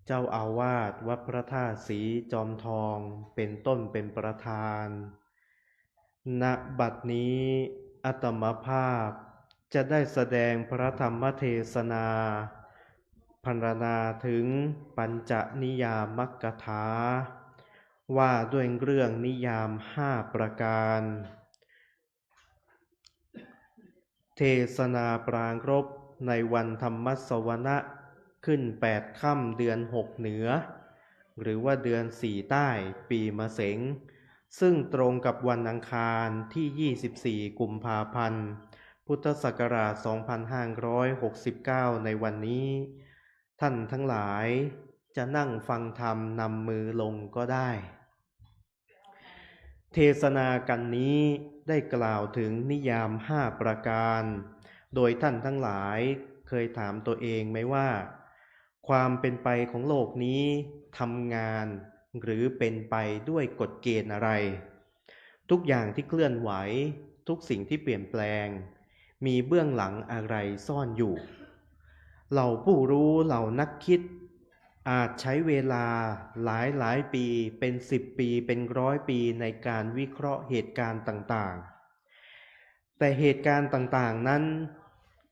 เจ้าอาวาสวัดพระธาตุสีจอมทอง เป็นต้นเป็นประธาน ณ บัดนี้อาตมาภาพจะได้แสดงพระธรรมเทศนา พรรณนาถึงปัญจนิยามกถา ว่าด้วยเรื่องนิยามห้าประการ เทศนาปรารภในวันธรรมสวนะ ขึ้นแปดค่ำเดือนหกเหนือ หรือว่าเดือนสี่ใต้ ปีมะเสง ซึ่งตรงกับวันอังคารที่ยี่สิบสี่กุมภาพันธ์ พุทธศักราชสองพันห้าร้อยหกสิบเก้า ในวันนี้ ท่านทั้งหลายจะนั่งฟังธรรมนำมือลงก็ได้ เทศนากันนี้ได้กล่าวถึงนิยามห้าประการ โดยท่านทั้งหลายเคยถามตัวเองไหมว่า ความเป็นไปของโลกนี้ทำงานหรือเป็นไปด้วยกฎเกณฑ์อะไร ทุกอย่างที่เคลื่อนไหว ทุกสิ่งที่เปลี่ยนแปลง มีเบื้องหลังอะไรซ่อนอยู่ เหล่าผู้รู้เหล่านักคิด อาจใช้เวลาหลายหลายปี เป็นสิบปี เป็นร้อยปี ในการวิเคราะห์เหตุการณ์ต่างๆ แต่เหตุการณ์ต่างๆ นั้น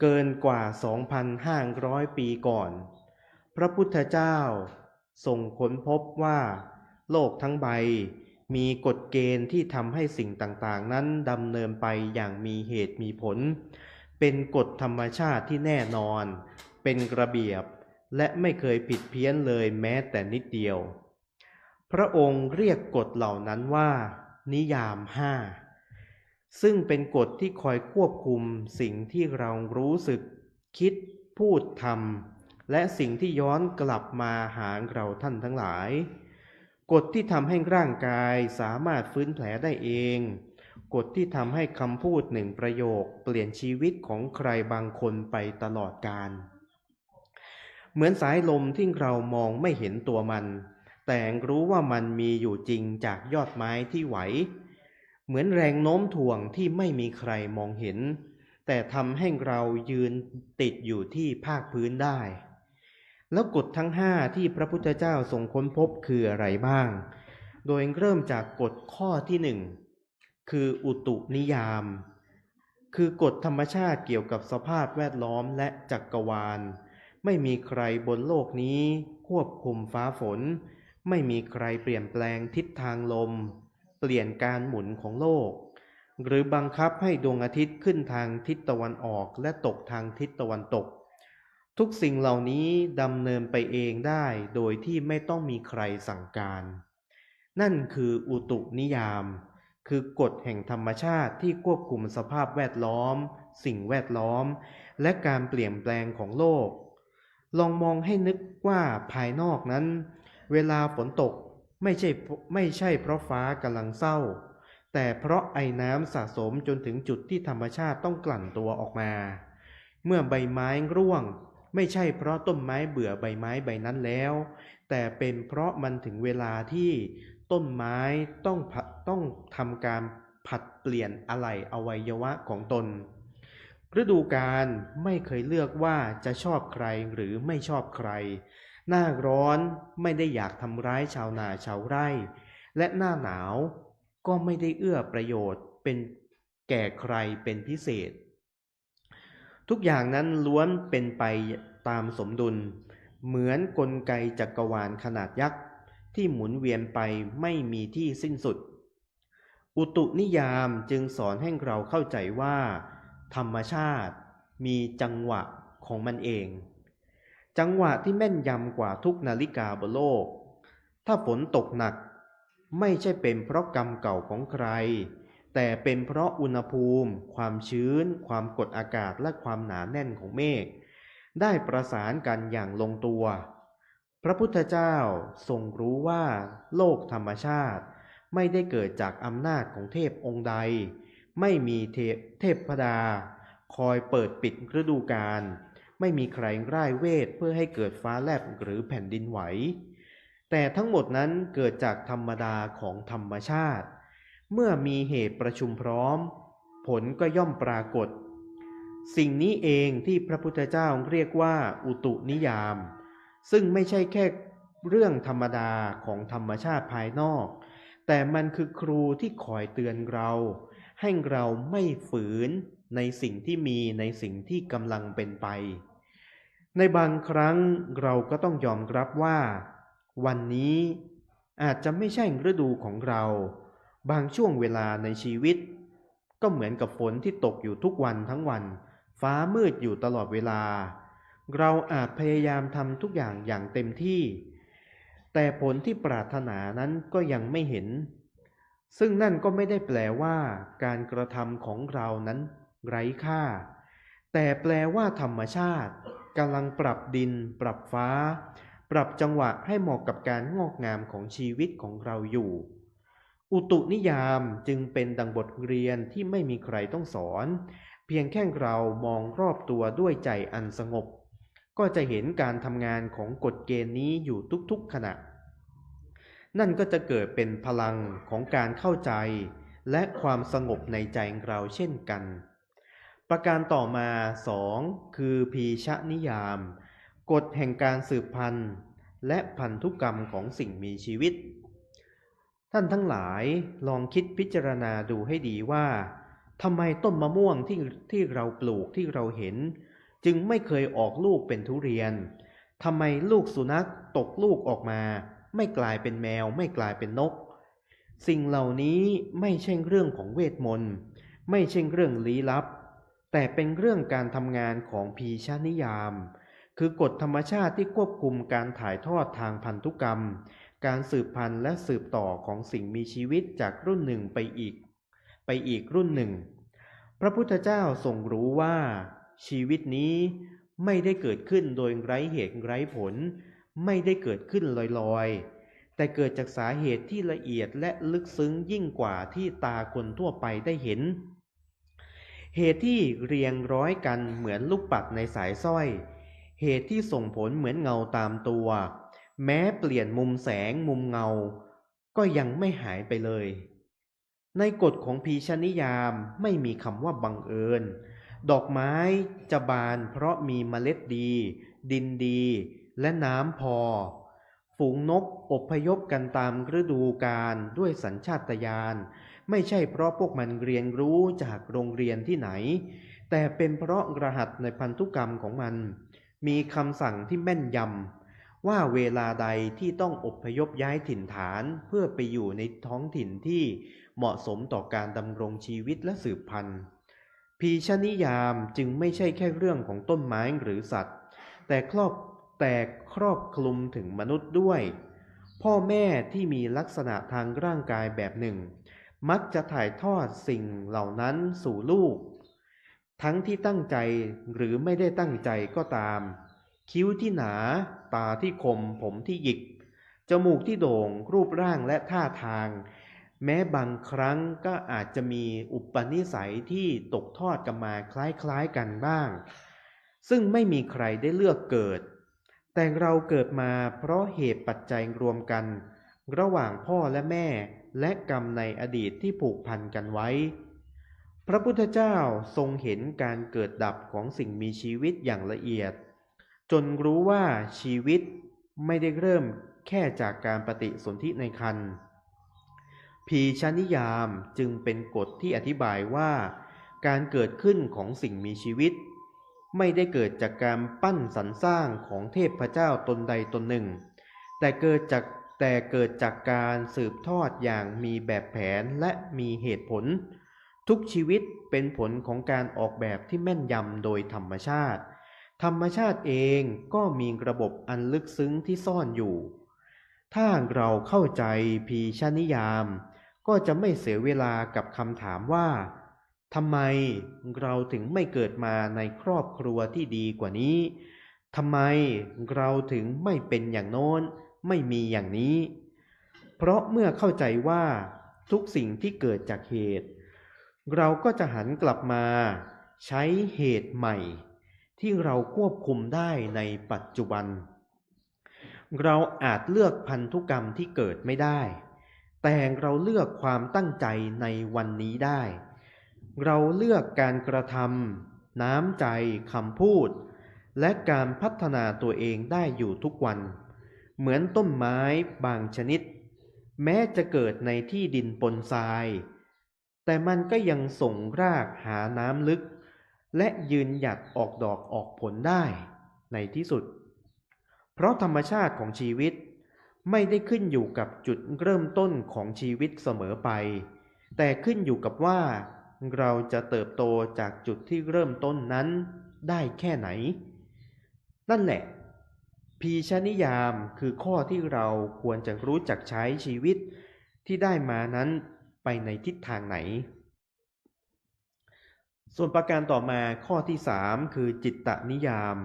เกินกว่า สองพันห้าร้อยปีก่อน พระพุทธเจ้าทรงค้นพบว่าโลกทั้งใบมีกฎเกณฑ์ที่ทำให้สิ่งต่างๆ นั้นดำเนินไปอย่างมีเหตุมีผล เป็นกฎธรรมชาติที่แน่นอน เป็นระเบียบ และไม่เคยผิดเพี้ยนเลยแม้แต่นิดเดียว พระองค์เรียกกฎเหล่านั้นว่านิยามห้า ซึ่งเป็นกฎที่คอยควบคุมสิ่งที่เรารู้สึก คิด พูด ทำ และสิ่งที่ย้อนกลับมาหาเราท่านทั้งหลาย กฎที่ทำให้ร่างกายสามารถฟื้นแผลได้เอง กฎที่ทำให้คำพูดหนึ่งประโยคเปลี่ยนชีวิตของใครบางคนไปตลอดกาล เหมือนสายลมที่เรามองไม่เห็นตัวมัน แต่รู้ว่ามันมีอยู่จริงจากยอดไม้ที่ไหว เหมือนแรงโน้มถ่วงที่ไม่มีใครมองเห็น แต่ทำให้เรายืนติดอยู่ที่ภาคพื้นได้ แล้วกฎทั้งห้าที่พระพุทธเจ้าทรงค้นพบคืออะไรบ้าง โดยเริ่มจากกฎข้อที่หนึ่ง คืออุตุนิยาม คือกฎธรรมชาติเกี่ยวกับสภาพแวดล้อมและจักรวาล ไม่มีใครบนโลกนี้ควบคุมฟ้าฝน ไม่มีใครเปลี่ยนแปลงทิศทางลม เปลี่ยนการหมุนของโลก หรือบังคับให้ดวงอาทิตย์ขึ้นทางทิศตะวันออกและตกทางทิศตะวันตก ทุกสิ่งเหล่านี้ดำเนินไปเองได้โดยที่ไม่ต้องมีใครสั่งการ นั่นคืออุตุนิยาม คือกฎแห่งธรรมชาติที่ควบคุมสภาพแวดล้อม สิ่งแวดล้อม และการเปลี่ยนแปลงของโลก ลองมองให้นึกว่าภายนอกนั้น เวลาฝนตกไม่ใช่ ไม่ใช่เพราะฟ้ากำลังเศร้า แต่เพราะไอน้ำสะสมจนถึงจุดที่ธรรมชาติต้องกลั่นตัวออกมา เมื่อใบไม้ร่วง ไม่ใช่เพราะต้นไม้เบื่อใบไม้ใบนั้นแล้ว แต่เป็นเพราะมันถึงเวลาที่ต้นไม้ต้องผะ- ต้องทำการผลัดเปลี่ยนอะไหล่อวัยวะของตน ฤดูกาลไม่เคยเลือกว่าจะชอบใครหรือไม่ชอบใคร หน้าร้อนไม่ได้อยากทำร้ายชาวนาชาวไร่ และหน้าหนาว ก็ไม่ได้เอื้อประโยชน์เป็นแก่ใครเป็นพิเศษ ทุกอย่างนั้นล้วนเป็นไปตามสมดุล เหมือนกลไกจักรวาลขนาดยักษ์ที่หมุนเวียนไปไม่มีที่สิ้นสุด อุตุนิยามจึงสอนให้เราเข้าใจว่าธรรมชาติมีจังหวะของมันเอง จังหวะที่แม่นยำกว่าทุกนาฬิกาบนโลก ถ้าฝนตกหนัก ไม่ใช่เป็นเพราะกรรมเก่าของใคร แต่เป็นเพราะอุณหภูมิ ความชื้น ความกดอากาศ และความหนาแน่นของเมฆ ได้ประสานกันอย่างลงตัว พระพุทธเจ้าทรงรู้ว่าโลกธรรมชาติไม่ได้เกิดจากอำนาจของเทพองค์ใด ไม่มีเทพ เทพดาคอยเปิดปิดฤดูกาล ไม่มีใครร่ายเวทเพื่อให้เกิดฟ้าแลบหรือแผ่นดินไหว แต่ทั้งหมดนั้นเกิดจากธรรมดาของธรรมชาติ เมื่อมีเหตุประชุมพร้อม ผลก็ย่อมปรากฏ สิ่งนี้เองที่พระพุทธเจ้าเรียกว่าอุตุนิยาม ซึ่งไม่ใช่แค่เรื่องธรรมดาของธรรมชาติภายนอก แต่มันคือครูที่คอยเตือนเรา ให้เราไม่ฝืนในสิ่งที่มี ในสิ่งที่กำลังเป็นไป ในบางครั้งเราก็ต้องยอมรับว่า วันนี้อาจจะไม่ใช่ฤดูของเรา บางช่วงเวลาในชีวิต ก็เหมือนกับฝนที่ตกอยู่ทุกวันทั้งวัน ฟ้ามืดอยู่ตลอดเวลา เราอาจพยายามทำทุกอย่างอย่างเต็มที่ แต่ผลที่ปรารถนานั้นก็ยังไม่เห็น ซึ่งนั่นก็ไม่ได้แปลว่าการกระทำของเรานั้นไร้ค่า แต่แปลว่าธรรมชาติกำลังปรับดิน ปรับฟ้า ปรับจังหวะให้เหมาะกับการงอกงามของชีวิตของเราอยู่ อุตุนิยามจึงเป็นดังบทเรียนที่ไม่มีใครต้องสอน เพียงแค่เรามองรอบตัวด้วยใจอันสงบ ก็จะเห็นการทำงานของกฎเกณฑ์นี้อยู่ทุกๆขณะ นั่นก็จะเกิดเป็นพลังของการเข้าใจ และความสงบในใจเราเช่นกัน ประการต่อมาสอง คือพีชนิยาม กฎแห่งการสืบพันธุ์ และพันธุกรรมของสิ่งมีชีวิต ท่านทั้งหลายลองคิดพิจารณาดูให้ดีว่า ทำไมต้นมะม่วงที่ ที่เราปลูก ที่เราเห็น จึงไม่เคยออกลูกเป็นทุเรียน ทำไมลูกสุนัขตกลูกออกมา ไม่กลายเป็นแมว ไม่กลายเป็นนก สิ่งเหล่านี้ไม่ใช่เรื่องของเวทมนตร์ ไม่ใช่เรื่องลี้ลับ แต่เป็นเรื่องการทำงานของพีชนิยาม คือกฎธรรมชาติที่ควบคุมการถ่ายทอดทางพันธุกรรม การสืบพันธุ์และสืบต่อของสิ่งมีชีวิตจากรุ่นหนึ่งไปอีก ไปอีกรุ่นหนึ่ง พระพุทธเจ้าทรงรู้ว่าชีวิตนี้ไม่ได้เกิดขึ้นโดยไร้เหตุไร้ผล ไม่ได้เกิดขึ้นลอยๆ แต่เกิดจากสาเหตุที่ละเอียดและลึกซึ้งยิ่งกว่าที่ตาคนทั่วไปได้เห็น เหตุที่เรียงร้อยกันเหมือนลูกปัดในสายสร้อย เหตุที่ส่งผลเหมือนเงาตามตัว แม้เปลี่ยนมุมแสงมุมเงา ก็ยังไม่หายไปเลย ในกฎของพีชนิยามไม่มีคำว่าบังเอิญ ดอกไม้จะบานเพราะมีเมล็ดดี ดินดี และน้ำพอ ฝูงนกอพยพกันตามฤดูกาลด้วยสัญชาตญาณ ไม่ใช่เพราะพวกมันเรียนรู้จากโรงเรียนที่ไหน แต่เป็นเพราะรหัสในพันธุกรรมของมัน มีคำสั่งที่แม่นยำว่าเวลาใดที่ต้องอพยพย้ายถิ่นฐานเพื่อไปอยู่ในท้องถิ่นที่เหมาะสมต่อการดำรงชีวิตและสืบพันธุ์ พีชนิยามจึงไม่ใช่แค่เรื่องของต้นไม้หรือสัตว์ แต่ครอบ แต่ครอบคลุมถึงมนุษย์ด้วย พ่อแม่ที่มีลักษณะทางร่างกายแบบหนึ่ง มักจะถ่ายทอดสิ่งเหล่านั้นสู่ลูก ทั้งที่ตั้งใจหรือไม่ได้ตั้งใจก็ตาม คิ้วที่หนา ตาที่คม ผมที่หยิก จมูกที่โด่ง รูปร่างและท่าทาง แม้บางครั้งก็อาจจะมีอุปนิสัยที่ตกทอดกันมาคล้ายๆกันบ้าง ซึ่งไม่มีใครได้เลือกเกิด แต่เราเกิดมาเพราะเหตุปัจจัยรวมกัน ระหว่างพ่อและแม่ และกรรมในอดีตที่ผูกพันกันไว้ พระพุทธเจ้าทรงเห็นการเกิดดับของสิ่งมีชีวิตอย่างละเอียด จนรู้ว่าชีวิตไม่ได้เริ่มแค่จากการปฏิสนธิในครรภ์ พีชนิยามจึงเป็นกฎที่อธิบายว่า การเกิดขึ้นของสิ่งมีชีวิต ไม่ได้เกิดจากการปั้นสรรสร้างของเทพเจ้าตนใดตนหนึ่ง แต่เกิดจาก แต่เกิดจากการสืบทอดอย่างมีแบบแผนและมีเหตุผล ทุกชีวิตเป็นผลของการออกแบบที่แม่นยำโดยธรรมชาติ ธรรมชาติเองก็มีระบบอันลึกซึ้งที่ซ่อนอยู่ ถ้าเราเข้าใจพีชนิยาม ก็จะไม่เสียเวลากับคำถามว่า ทำไมเราถึงไม่เกิดมาในครอบครัวที่ดีกว่านี้ ทำไมเราถึงไม่เป็นอย่างโน้น ไม่มีอย่างนี้ เพราะเมื่อเข้าใจว่าทุกสิ่งที่เกิดจากเหตุ เราก็จะหันกลับมาใช้เหตุใหม่ที่เราควบคุมได้ในปัจจุบัน เราอาจเลือกพันธุกรรมที่เกิดไม่ได้ แต่เราเลือกความตั้งใจในวันนี้ได้ เราเลือกการกระทำ น้ำใจ คำพูด และการพัฒนาตัวเองได้อยู่ทุกวัน เหมือนต้นไม้บางชนิด แม้จะเกิดในที่ดินปนทราย แต่มันก็ยังส่งรากหาน้ำลึก และยืนหยัดออกดอกออกผลได้ในที่สุด เพราะธรรมชาติของชีวิตไม่ได้ขึ้นอยู่กับจุดเริ่มต้นของชีวิตเสมอไป แต่ขึ้นอยู่กับว่าเราจะเติบโตจากจุดที่เริ่มต้นนั้นได้แค่ไหน นั่นแหละ พีชนิยามคือข้อที่เราควรจะรู้จักใช้ชีวิตที่ได้มานั้นไปในทิศทางไหน ส่วนประการต่อมาข้อที่สาม คือจิตตนิยาม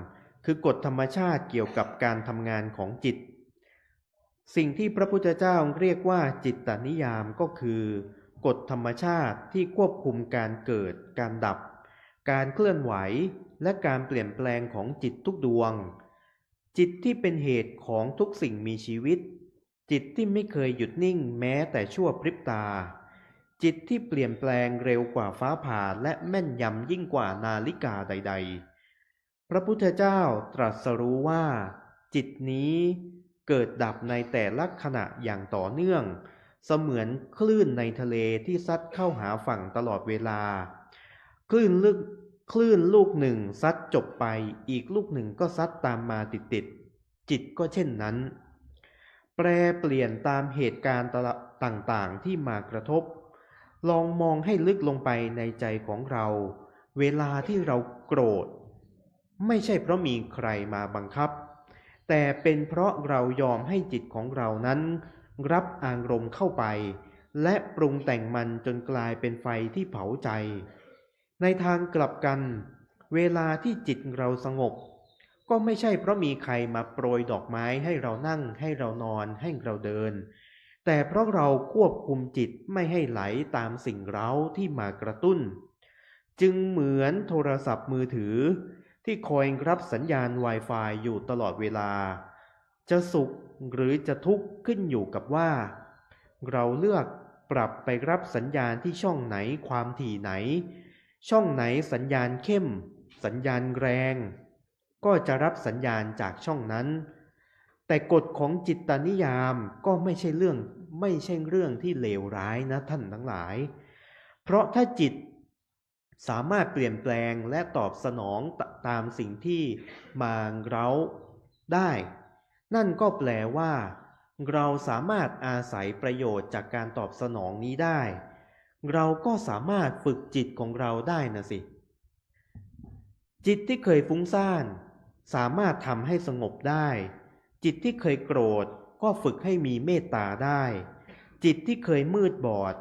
คือกฎธรรมชาติเกี่ยวกับการทำงานของจิต สิ่งที่พระพุทธเจ้าเรียกว่าจิตตนิยามก็คือ กฎธรรมชาติที่ควบคุมการเกิด การดับ การเคลื่อนไหว และการเปลี่ยนแปลงของจิตทุกดวง จิตที่เป็นเหตุของทุกสิ่งมีชีวิต จิตที่ไม่เคยหยุดนิ่งแม้แต่ชั่วพริบตา จิตที่เปลี่ยนแปลงเร็วกว่าฟ้าผ่าและแม่นยำยิ่งกว่านาฬิกาใดๆ พระพุทธเจ้าตรัสรู้ว่า จิตนี้เกิดดับในแต่ละขณะอย่างต่อเนื่อง เสมือนคลื่นในทะเลที่ซัดเข้าหาฝั่งตลอดเวลา คลื่นลึก คลื่นลูกหนึ่งซัดจบไป อีกลูกหนึ่งก็ซัดตามมาติดๆ จิตก็เช่นนั้น แปรเปลี่ยนตามเหตุการณ์ตะละ ต่างๆ ที่มากระทบ ลองมองให้ลึกลงไปในใจของเรา เวลาที่เราโกรธ ไม่ใช่เพราะมีใครมาบังคับ แต่เป็นเพราะเรายอมให้จิตของเรานั้นรับอารมณ์เข้าไป และปรุงแต่งมันจนกลายเป็นไฟที่เผาใจ ในทางกลับกัน เวลาที่จิตเราสงบ ก็ไม่ใช่เพราะมีใครมาโปรยดอกไม้ให้เรานั่ง ให้เรานอน ให้เราเดิน แต่เพราะเราควบคุมจิตไม่ให้ไหลตามสิ่งเร้าที่มากระตุ้น จึงเหมือนโทรศัพท์มือถือที่คอยรับสัญญาณ Wi-Fi อยู่ตลอดเวลา จะสุขหรือจะทุกข์ขึ้นอยู่กับว่า เราเลือกปรับไปรับสัญญาณที่ช่องไหน ความถี่ไหน ช่องไหนสัญญาณเข้ม สัญญาณแรง ก็จะรับสัญญาณจากช่องนั้น แต่กฎของจิตตนิยามก็ไม่ใช่เรื่อง ไม่ใช่เรื่องที่เลวร้ายนะท่านทั้งหลาย เพราะถ้าจิตสามารถเปลี่ยนแปลงและตอบสนองต- ตามสิ่งที่มาเร้าได้ นั่นก็แปลว่า เราสามารถอาศัยประโยชน์จากการตอบสนองนี้ได้ เราก็สามารถฝึกจิตของเราได้นะสิ จิตที่เคยฟุ้งซ่าน สามารถทำให้สงบได้ จิตที่เคยโกรธก็ฝึกให้มีเมตตาได้ จิตที่เคยมืดบอด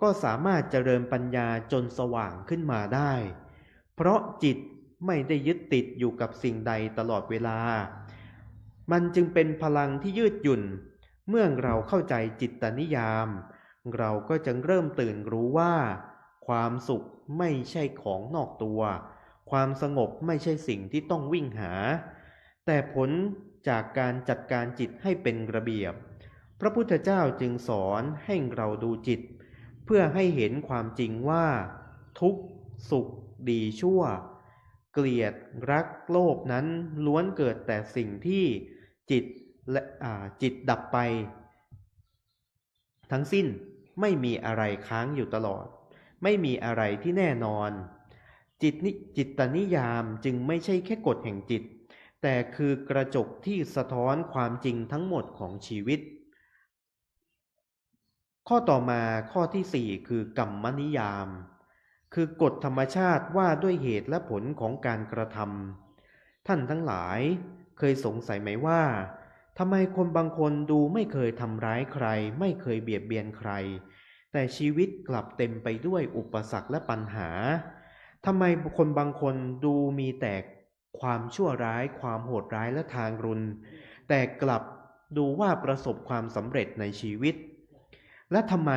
ก็สามารถเจริญปัญญาจนสว่างขึ้นมาได้ เพราะจิตไม่ได้ยึดติดอยู่กับสิ่งใดตลอดเวลา มันจึงเป็นพลังที่ยืดหยุ่น เมื่อเราเข้าใจจิตตนิยาม เราก็จะเริ่มตื่นรู้ว่า ความสุขไม่ใช่ของนอกตัว ความสงบไม่ใช่สิ่งที่ต้องวิ่งหา แต่ผลจากการจัดการจิตให้เป็นระเบียบ พระพุทธเจ้าจึงสอนให้เราดูจิต เพื่อให้เห็นความจริงว่า ทุกข์ สุข ดี ชั่ว เกลียด รัก โลภ นั้นล้วนเกิดแต่สิ่งที่จิตและ อ่า จิตดับไป ทั้งสิ้น ไม่มีอะไรค้างอยู่ตลอด ไม่มีอะไรที่แน่นอน จิตนิ- จิตตนิยามจึงไม่ใช่แค่กฎแห่งจิต แต่คือกระจกที่สะท้อนความจริงทั้งหมดของชีวิต ข้อต่อมา ข้อที่สี่ คือกรรมนิยาม คือกฎธรรมชาติว่าด้วยเหตุและผลของการกระทำ ท่านทั้งหลายเคยสงสัยไหมว่า ทำไมคนบางคนดูไม่เคยทำร้ายใคร ไม่เคยเบียดเบียนใคร แต่ชีวิตกลับเต็มไปด้วยอุปสรรคและปัญหา ทำไมคนบางคนดูมีแต่ความชั่วร้าย ความโหดร้ายและทารุณ แต่กลับดูว่าประสบความสำเร็จในชีวิต และทำไม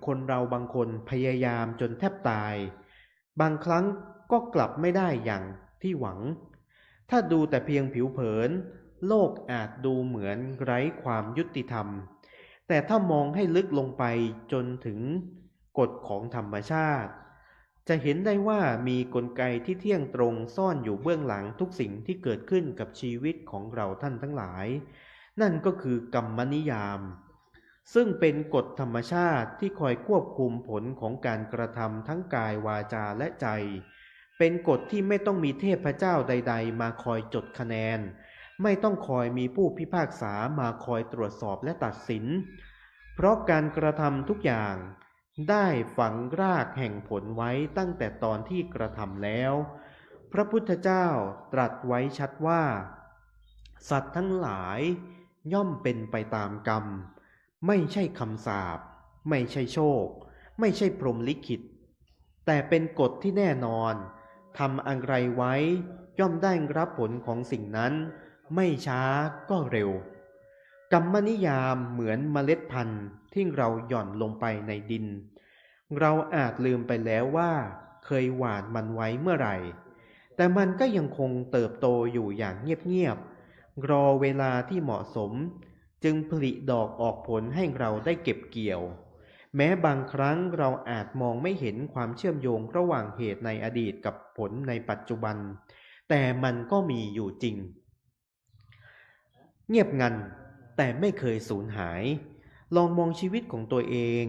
คนเราบางคนพยายามจนแทบตาย บางครั้งก็กลับไม่ได้อย่างที่หวัง ถ้าดูแต่เพียงผิวเผิน โลกอาจดูเหมือนไร้ความยุติธรรม แต่ถ้ามองให้ลึกลงไปจนถึงกฎของธรรมชาติ จะเห็นได้ว่ามีกลไกที่เที่ยงตรงซ่อนอยู่เบื้องหลังทุกสิ่งที่เกิดขึ้นกับชีวิตของเราท่านทั้งหลาย นั่นก็คือกรรมนิยาม ซึ่งเป็นกฎธรรมชาติที่คอยควบคุมผลของการกระทำทั้งกาย วาจา และใจ เป็นกฎที่ไม่ต้องมีเทพเจ้าใดๆ มาคอยจดคะแนน ไม่ต้องคอยมีผู้พิพากษามาคอยตรวจสอบและตัดสิน เพราะการกระทำทุกอย่างได้ฝังรากแห่งผลไว้ตั้งแต่ตอนที่กระทำแล้ว พระพุทธเจ้าตรัสไว้ชัดว่า สัตว์ทั้งหลายย่อมเป็นไปตามกรรม ไม่ใช่คำสาป ไม่ใช่โชค ไม่ใช่พรหมลิขิต แต่เป็นกฎที่แน่นอน ทำอะไรไว้ย่อมได้รับผลของสิ่งนั้น ไม่ช้าก็เร็ว กรรมนิยามเหมือนเมล็ดพันธุ์ที่เราหย่อนลงไปในดิน เราอาจลืมไปแล้วว่าเคยหว่านมันไว้เมื่อไหร่ แต่มันก็ยังคงเติบโตอยู่อย่างเงียบๆ รอเวลาที่เหมาะสม จึงผลิดอกออกผลให้เราได้เก็บเกี่ยว แม้บางครั้งเราอาจมองไม่เห็นความเชื่อมโยงระหว่างเหตุในอดีตกับผลในปัจจุบัน แต่มันก็มีอยู่จริง เงียบงัน แต่ไม่เคยสูญหาย ลองมองชีวิตของตัวเอง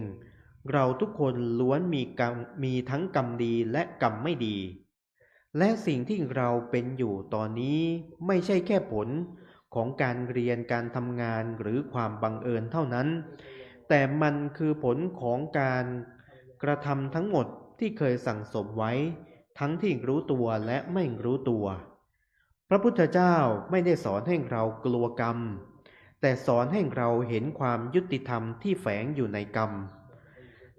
เราทุกคนล้วนมีกรรม- มีทั้งกรรมดีและกรรมไม่ดี และสิ่งที่เราเป็นอยู่ตอนนี้ไม่ใช่แค่ผลของการเรียน การทำงาน หรือความบังเอิญเท่านั้น แต่มันคือผลของการกระทำทั้งหมดที่เคยสั่งสมไว้ ทั้งที่รู้ตัวและไม่รู้ตัว พระพุทธเจ้าไม่ได้สอนให้เรากลัวกรรม แต่สอนให้เราเห็นความยุติธรรมที่แฝงอยู่ในกรรม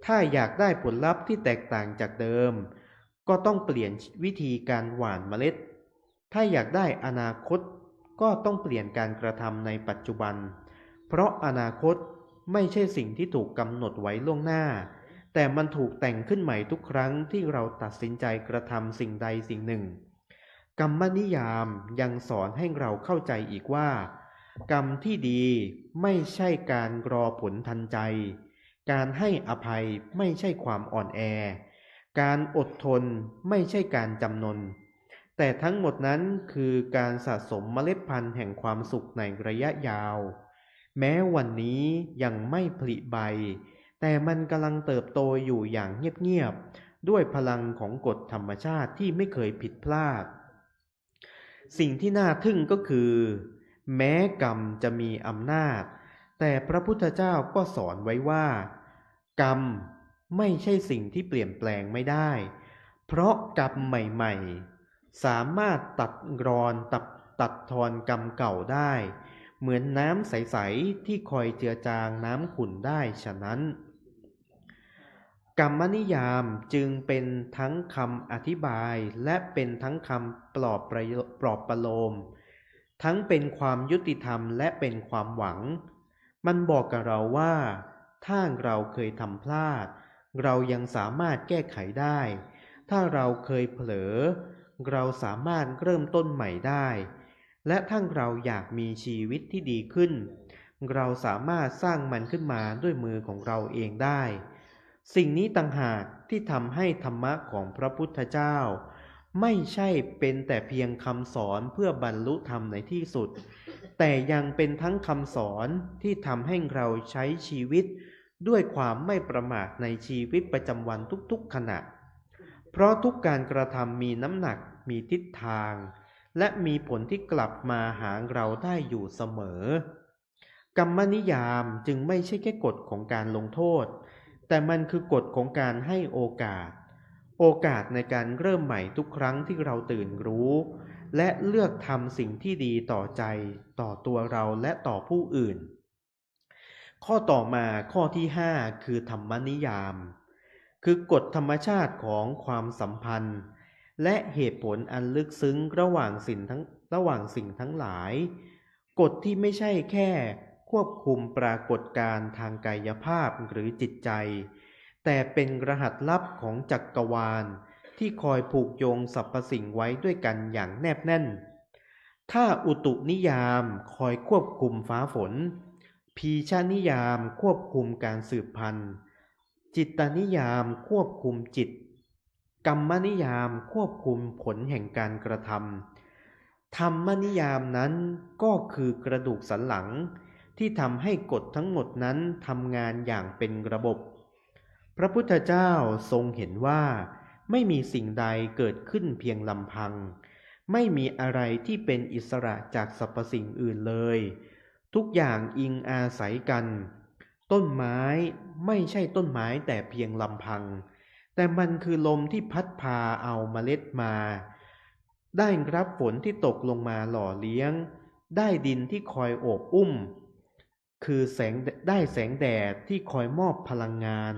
ถ้าอยากได้ผลลัพธ์ที่แตกต่างจากเดิม ก็ต้องเปลี่ยนวิธีการหว่านเมล็ด ถ้าอยากได้อนาคต ก็ต้องเปลี่ยนการกระทำในปัจจุบัน เพราะอนาคตไม่ใช่สิ่งที่ถูกกำหนดไว้ล่วงหน้า แต่มันถูกแต่งขึ้นใหม่ทุกครั้งที่เราตัดสินใจกระทำสิ่งใดสิ่งหนึ่ง กรรมนิยามยังสอนให้เราเข้าใจอีกว่า กรรมที่ดีไม่ใช่การรอผลทันใจ การให้อภัยไม่ใช่ความอ่อนแอ การอดทนไม่ใช่การจำนน แต่ทั้งหมดนั้นคือการสะสมเมล็ดพันธุ์แห่งความสุขในระยะยาว แม้วันนี้ยังไม่ผลิใบ แต่มันกำลังเติบโตอยู่อย่างเงียบๆ ด้วยพลังของกฎธรรมชาติที่ไม่เคยผิดพลาด สิ่งที่น่าทึ่งก็คือ แม้กรรมจะมีอำนาจ แต่พระพุทธเจ้าก็สอนไว้ว่า กรรมไม่ใช่สิ่งที่เปลี่ยนแปลงไม่ได้ เพราะกรรมใหม่ๆ สามารถตัดรอนตัด- ตัดทอนกรรมเก่าได้ เหมือนน้ำใสๆ ที่คอยเจือจางน้ำขุ่นได้ฉะนั้น กรรมนิยามจึงเป็นทั้งคำอธิบาย และเป็นทั้งคำปลอบประโล- ปลอบประโลม ทั้งเป็นความยุติธรรมและเป็นความหวัง มันบอกกับเราว่า ถ้าเราเคยทำพลาด เรายังสามารถแก้ไขได้ ถ้าเราเคยเผลอ เราสามารถเริ่มต้นใหม่ได้ และถ้าเราอยากมีชีวิตที่ดีขึ้น เราสามารถสร้างมันขึ้นมาด้วยมือของเราเองได้ สิ่งนี้ต่างหากที่ทำให้ธรรมะของพระพุทธเจ้า ไม่ใช่เป็นแต่เพียงคำสอนเพื่อบรรลุธรรมในที่สุด แต่ยังเป็นทั้งคำสอนที่ทำให้เราใช้ชีวิต ด้วยความไม่ประมาทในชีวิตประจำวันทุกๆขณะ เพราะทุกการกระทำมีน้ำหนัก มีทิศทาง และมีผลที่กลับมาหาเราได้อยู่เสมอ กรรมนิยามจึงไม่ใช่แค่กฎของการลงโทษ แต่มันคือกฎของการให้โอกาส โอกาสในการเริ่มใหม่ทุกครั้งที่เราตื่นรู้ และเลือกทำสิ่งที่ดีต่อใจ ต่อตัวเรา และต่อผู้อื่น ข้อต่อมา ข้อที่ห้า คือธรรมนิยาม คือกฎธรรมชาติของความสัมพันธ์ และเหตุผลอันลึกซึ้งระหว่างสิ่งทั้ง ระหว่างสิ่งทั้งหลาย กฎที่ไม่ใช่แค่ควบคุมปรากฏการณ์ทางกายภาพหรือจิตใจ แต่เป็นรหัสลับของจักรวาลที่คอยผูกโยงสรรพสิ่งไว้ด้วยกันอย่างแนบแน่น ถ้าอุตุนิยามคอยควบคุมฟ้าฝน พีชนิยามควบคุมการสืบพันธุ์ จิตตนิยามควบคุมจิต กรรมนิยามควบคุมผลแห่งการกระทำ ธรรมนิยามนั้นก็คือกระดูกสันหลังที่ทำให้กฎทั้งหมดนั้นทำงานอย่างเป็นระบบ พระพุทธเจ้าทรงเห็นว่าไม่มีสิ่งใดเกิดขึ้นเพียงลำพัง ไม่มีอะไรที่เป็นอิสระจากสรรพสิ่งอื่นเลย ทุกอย่างอิงอาศัยกัน ต้นไม้ไม่ใช่ต้นไม้แต่เพียงลำพัง แต่มันคือลมที่พัดพาเอาเมล็ดมา ได้รับฝนที่ตกลงมาหล่อเลี้ยง ได้ดินที่คอยโอบอุ้ม คือแสง ได้แสงแดดที่คอยมอบพลังงาน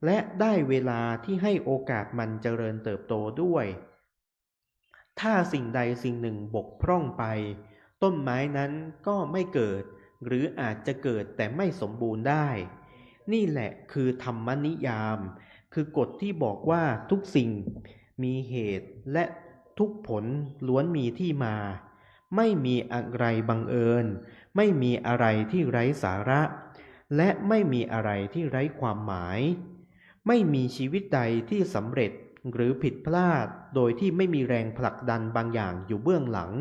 และได้เวลาที่ให้โอกาสมันเจริญเติบโตด้วย ถ้าสิ่งใดสิ่งหนึ่งบกพร่องไป ต้นไม้นั้นก็ไม่เกิด หรืออาจจะเกิดแต่ไม่สมบูรณ์ได้ นี่แหละคือธรรมนิยาม คือกฎที่บอกว่าทุกสิ่งมีเหตุ และทุกผลล้วนมีที่มา ไม่มีอะไรบังเอิญ ไม่มีอะไรที่ไร้สาระ และไม่มีอะไรที่ไร้ความหมาย ไม่มีชีวิตใดที่สำเร็จหรือผิดพลาดโดยที่ไม่มีแรงผลักดันบางอย่างอยู่เบื้องหลัง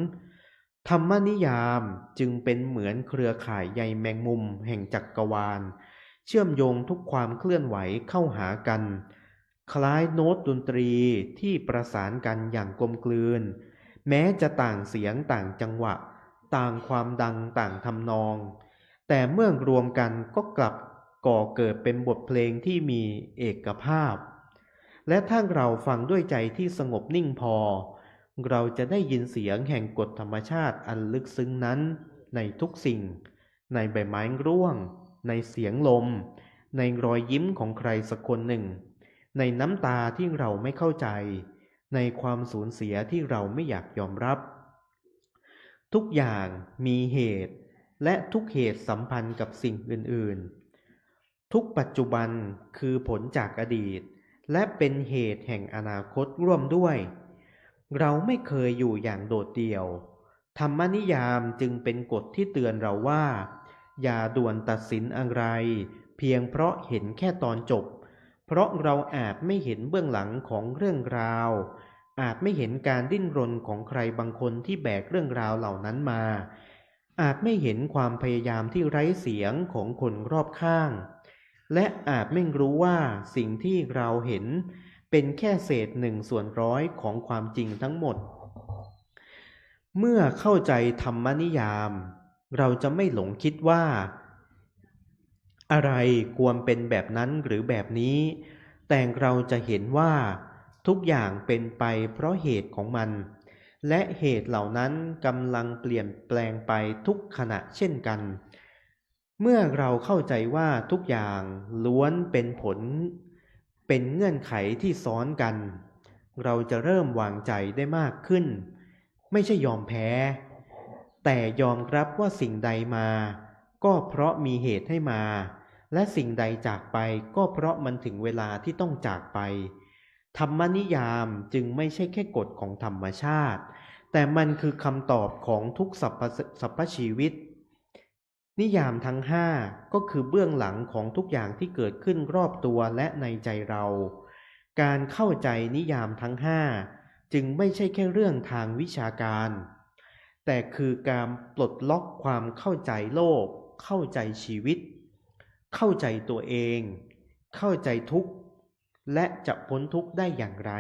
ธรรมนิยามจึงเป็นเหมือนเครือข่ายใยแมงมุมแห่งจักรวาล เชื่อมโยงทุกความเคลื่อนไหวเข้าหากัน คล้ายโน้ตดนตรีที่ประสานกันอย่างกลมกลืน แม้จะต่างเสียงต่างจังหวะ ต่างความดังต่างทำนอง แต่เมื่อรวมกันก็กลับก่อเกิดเป็นบทเพลงที่มีเอกภาพ และถ้าเราฟังด้วยใจที่สงบนิ่งพอ เราจะได้ยินเสียงแห่งกฎธรรมชาติอันลึกซึ้งนั้นในทุกสิ่ง ในใบไม้ร่วง ในเสียงลม ในรอยยิ้มของใครสักคนหนึ่ง ในน้ำตาที่เราไม่เข้าใจ ในความสูญเสียที่เราไม่อยากยอมรับ ทุกอย่างมีเหตุ และทุกเหตุสัมพันธ์กับสิ่งอื่นๆ ทุกปัจจุบันคือผลจากอดีต และเป็นเหตุแห่งอนาคตร่วมด้วย เราไม่เคยอยู่อย่างโดดเดี่ยว ธรรมนิยามจึงเป็นกฎที่เตือนเราว่า อย่าด่วนตัดสินอะไร เพียงเพราะเห็นแค่ตอนจบ เพราะเราอาจไม่เห็นเบื้องหลังของเรื่องราว อาจไม่เห็นการดิ้นรนของใครบางคนที่แบกเรื่องราวเหล่านั้นมา อาจไม่เห็นความพยายามที่ไร้เสียงของคนรอบข้าง และอาจไม่รู้ว่าสิ่งที่เราเห็นเป็นแค่เศษหนึ่งส่วนร้อยของความจริงทั้งหมด เมื่อเข้าใจธรรมนิยาม เราจะไม่หลงคิดว่า อะไรควรเป็นแบบนั้นหรือแบบนี้ แต่เราจะเห็นว่าทุกอย่างเป็นไปเพราะเหตุของมัน และเหตุเหล่านั้นกำลังเปลี่ยนแปลงไปทุกขณะเช่นกัน เมื่อเราเข้าใจว่าทุกอย่างล้วนเป็นผล เป็นเงื่อนไขที่ซ้อนกัน เราจะเริ่มวางใจได้มากขึ้น ไม่ใช่ยอมแพ้ แต่ยอมรับว่าสิ่งใดมา ก็เพราะมีเหตุให้มา และสิ่งใดจากไป ก็เพราะมันถึงเวลาที่ต้องจากไป ธรรมนิยามจึงไม่ใช่แค่กฎของธรรมชาติ แต่มันคือคำตอบของทุกสรรพ สรรพชีวิต นิยามทั้งห้าก็คือเบื้องหลังของทุกอย่างที่เกิดขึ้นรอบตัวและในใจเรา การเข้าใจนิยามทั้งห้าจึงไม่ใช่แค่เรื่องทางวิชาการ แต่คือการปลดล็อกความเข้าใจโลก เข้าใจชีวิต เข้าใจตัวเอง เข้าใจทุกข์ และจะพ้นทุกข์ได้อย่างไร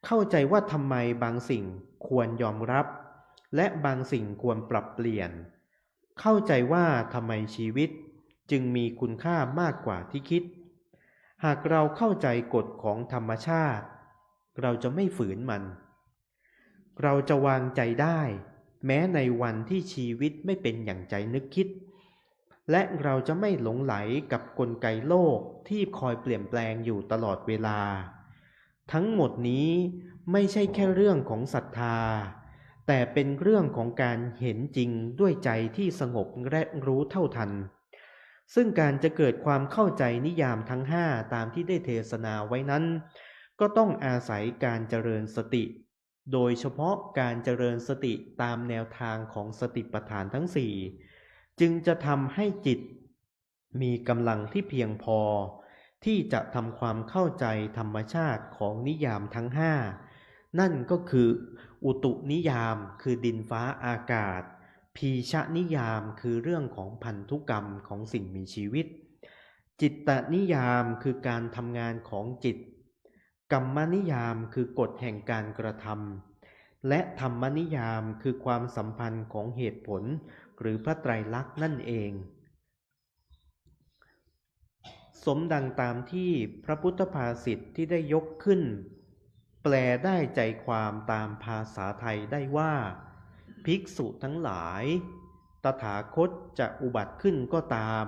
เข้าใจว่าทำไมบางสิ่งควรยอมรับ และบางสิ่งควรปรับเปลี่ยน เข้าใจว่าทำไมชีวิตจึงมีคุณค่ามากกว่าที่คิด หากเราเข้าใจกฎของธรรมชาติ เราจะไม่ฝืนมัน เราจะวางใจได้ แม้ในวันที่ชีวิตไม่เป็นอย่างใจนึกคิด และเราจะไม่หลงใหลกับกลไกโลกที่คอยเปลี่ยนแปลงอยู่ตลอดเวลา ทั้งหมดนี้ไม่ใช่แค่เรื่องของศรัทธา แต่เป็นเรื่องของการเห็นจริงด้วยใจที่สงบและรู้เท่าทัน ซึ่งการจะเกิดความเข้าใจนิยามทั้งห้าตามที่ได้เทศนาไว้นั้น ก็ต้องอาศัยการเจริญสติ โดยเฉพาะการเจริญสติตามแนวทางของสติปัฏฐานทั้งสี่ จึงจะทำให้จิตมีกำลังที่เพียงพอ ที่จะทำความเข้าใจธรรมชาติของนิยามทั้งห้า นั่นก็คืออุตุนิยาม คือดินฟ้าอากาศ พีชนิยาม คือเรื่องของพันธุกรรมของสิ่งมีชีวิต จิตตนิยาม คือการทำงานของจิต กรรมนิยาม คือกฎแห่งการกระทำ และธรรมนิยาม คือความสัมพันธ์ของเหตุผล หรือพระไตรลักษณ์นั่นเอง สมดังตามที่พระพุทธภาษิตที่ได้ยกขึ้น แปลได้ใจความตามภาษาไทยได้ว่า ภิกษุทั้งหลาย ตถาคตจะอุบัติขึ้นก็ตาม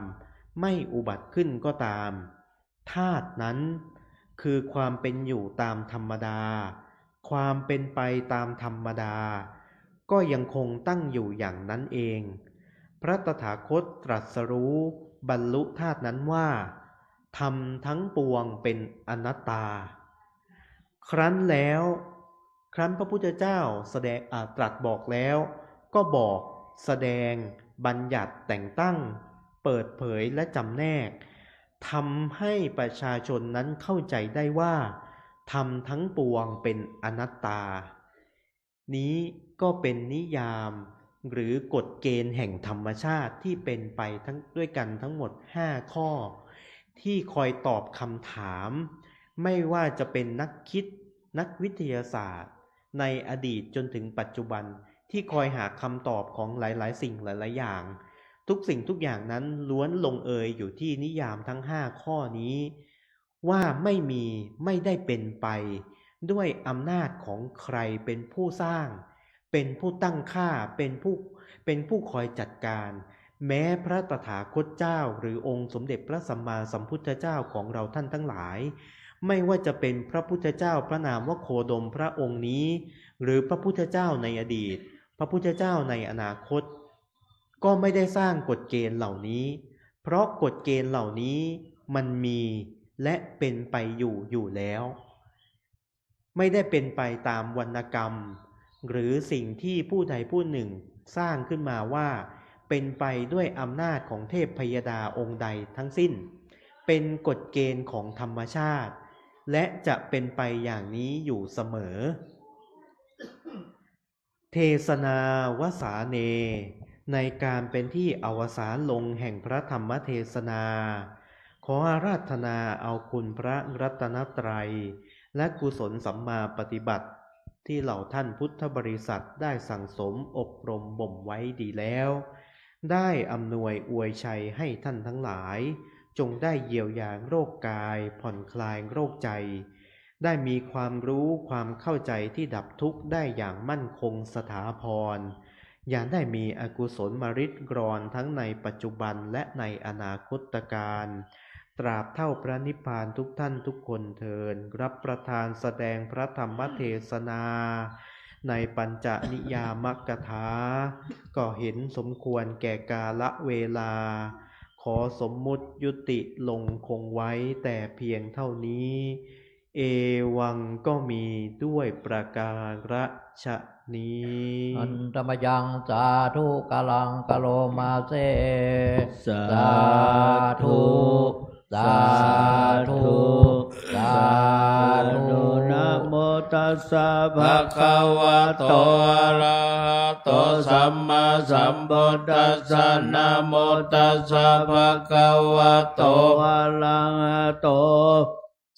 ไม่อุบัติขึ้นก็ตาม ธาตุนั้นคือความเป็นอยู่ตามธรรมดา ความเป็นไปตามธรรมดา ก็ยังคงตั้งอยู่อย่างนั้นเอง พระตถาคตตรัสรู้บรรลุธาตุนั้นว่า ธรรมทั้งปวงเป็นอนัตตา ครั้นแล้ว ครั้นพระพุทธเจ้าแสดง อ่า ตรัสบอกแล้ว ก็บอก แสดง บัญญัติ แต่งตั้ง เปิดเผย และจำแนก ทำให้ประชาชนนั้นเข้าใจได้ว่า ธรรมทั้งปวงเป็นอนัตตา นี้ก็เป็นนิยาม หรือกฎเกณฑ์แห่งธรรมชาติที่เป็นไปทั้ง ด้วยกันทั้งหมดห้าข้อ ที่คอยตอบคำถาม ไม่ว่าจะเป็นนักคิด นักวิทยาศาสตร์ ในอดีตจนถึงปัจจุบัน ที่คอยหาคำตอบของหลายๆ สิ่งหลายๆ อย่าง ทุกสิ่งทุกอย่างนั้นล้วนลงเอยอยู่ที่นิยามทั้งห้าข้อนี้ ว่าไม่มี ไม่ได้เป็นไป ด้วยอำนาจของใครเป็นผู้สร้าง เป็นผู้ตั้งค่า เป็นผู้ เป็นผู้คอยจัดการ แม้พระตถาคตเจ้า หรือองค์สมเด็จพระสัมมาสัมพุทธเจ้าของเราท่านทั้งหลาย ไม่ว่าจะเป็นพระพุทธเจ้าพระนามว่าโคดมพระองค์นี้ หรือพระพุทธเจ้าในอดีต พระพุทธเจ้าในอนาคต ก็ไม่ได้สร้างกฎเกณฑ์เหล่านี้ เพราะกฎเกณฑ์เหล่านี้มันมีและเป็นไปอยู่อยู่แล้ว ไม่ได้เป็นไปตามวรรณกรรม หรือสิ่งที่ผู้ใดผู้หนึ่งสร้างขึ้นมาว่า เป็นไปด้วยอำนาจของเทพพยดาองค์ใดทั้งสิ้น เป็นกฎเกณฑ์ของธรรมชาติ และจะเป็นไปอย่างนี้อยู่เสมอ เทศนาวสาเน ในการเป็นที่อวสานลงแห่งพระธรรมเทศนา ขออาราธนาเอาคุณพระรัตนตรัย และกุศลสัมมาปฏิบัติ ที่เหล่าท่านพุทธบริษัทได้สั่งสมอบรมบ่มไว้ดีแล้ว ได้อำนวยอวยชัยให้ท่านทั้งหลาย จงได้เยียวยาโรคกาย ผ่อนคลายโรคใจ ได้มีความรู้ความเข้าใจที่ดับทุกข์ได้อย่างมั่นคงสถาพร อย่าได้มีอกุศลมาริดรอนทั้งในปัจจุบันและในอนาคตกาล ตราบเท่าพระนิพพานทุกท่านทุกคนเทอญ รับประทานแสดงพระธรรมเทศนา ในปัญจนิยามกถา ก็เห็นสมควรแก่กาลเวลา ขอสมมุติยุติลงคงไว้แต่เพียงเท่านี้ เอวังก็มีด้วยประการฉะนี้ Hantamāyaṃ sādhukaraṃ karomāse. Sādhu, sādhu, sādhu. Namo ตัสสะ ภะคะวะโต อะระหะโต สัมมาสัมพุทธัสสะ นะโมตัสสะ ภะคะวะโต อะระหะโต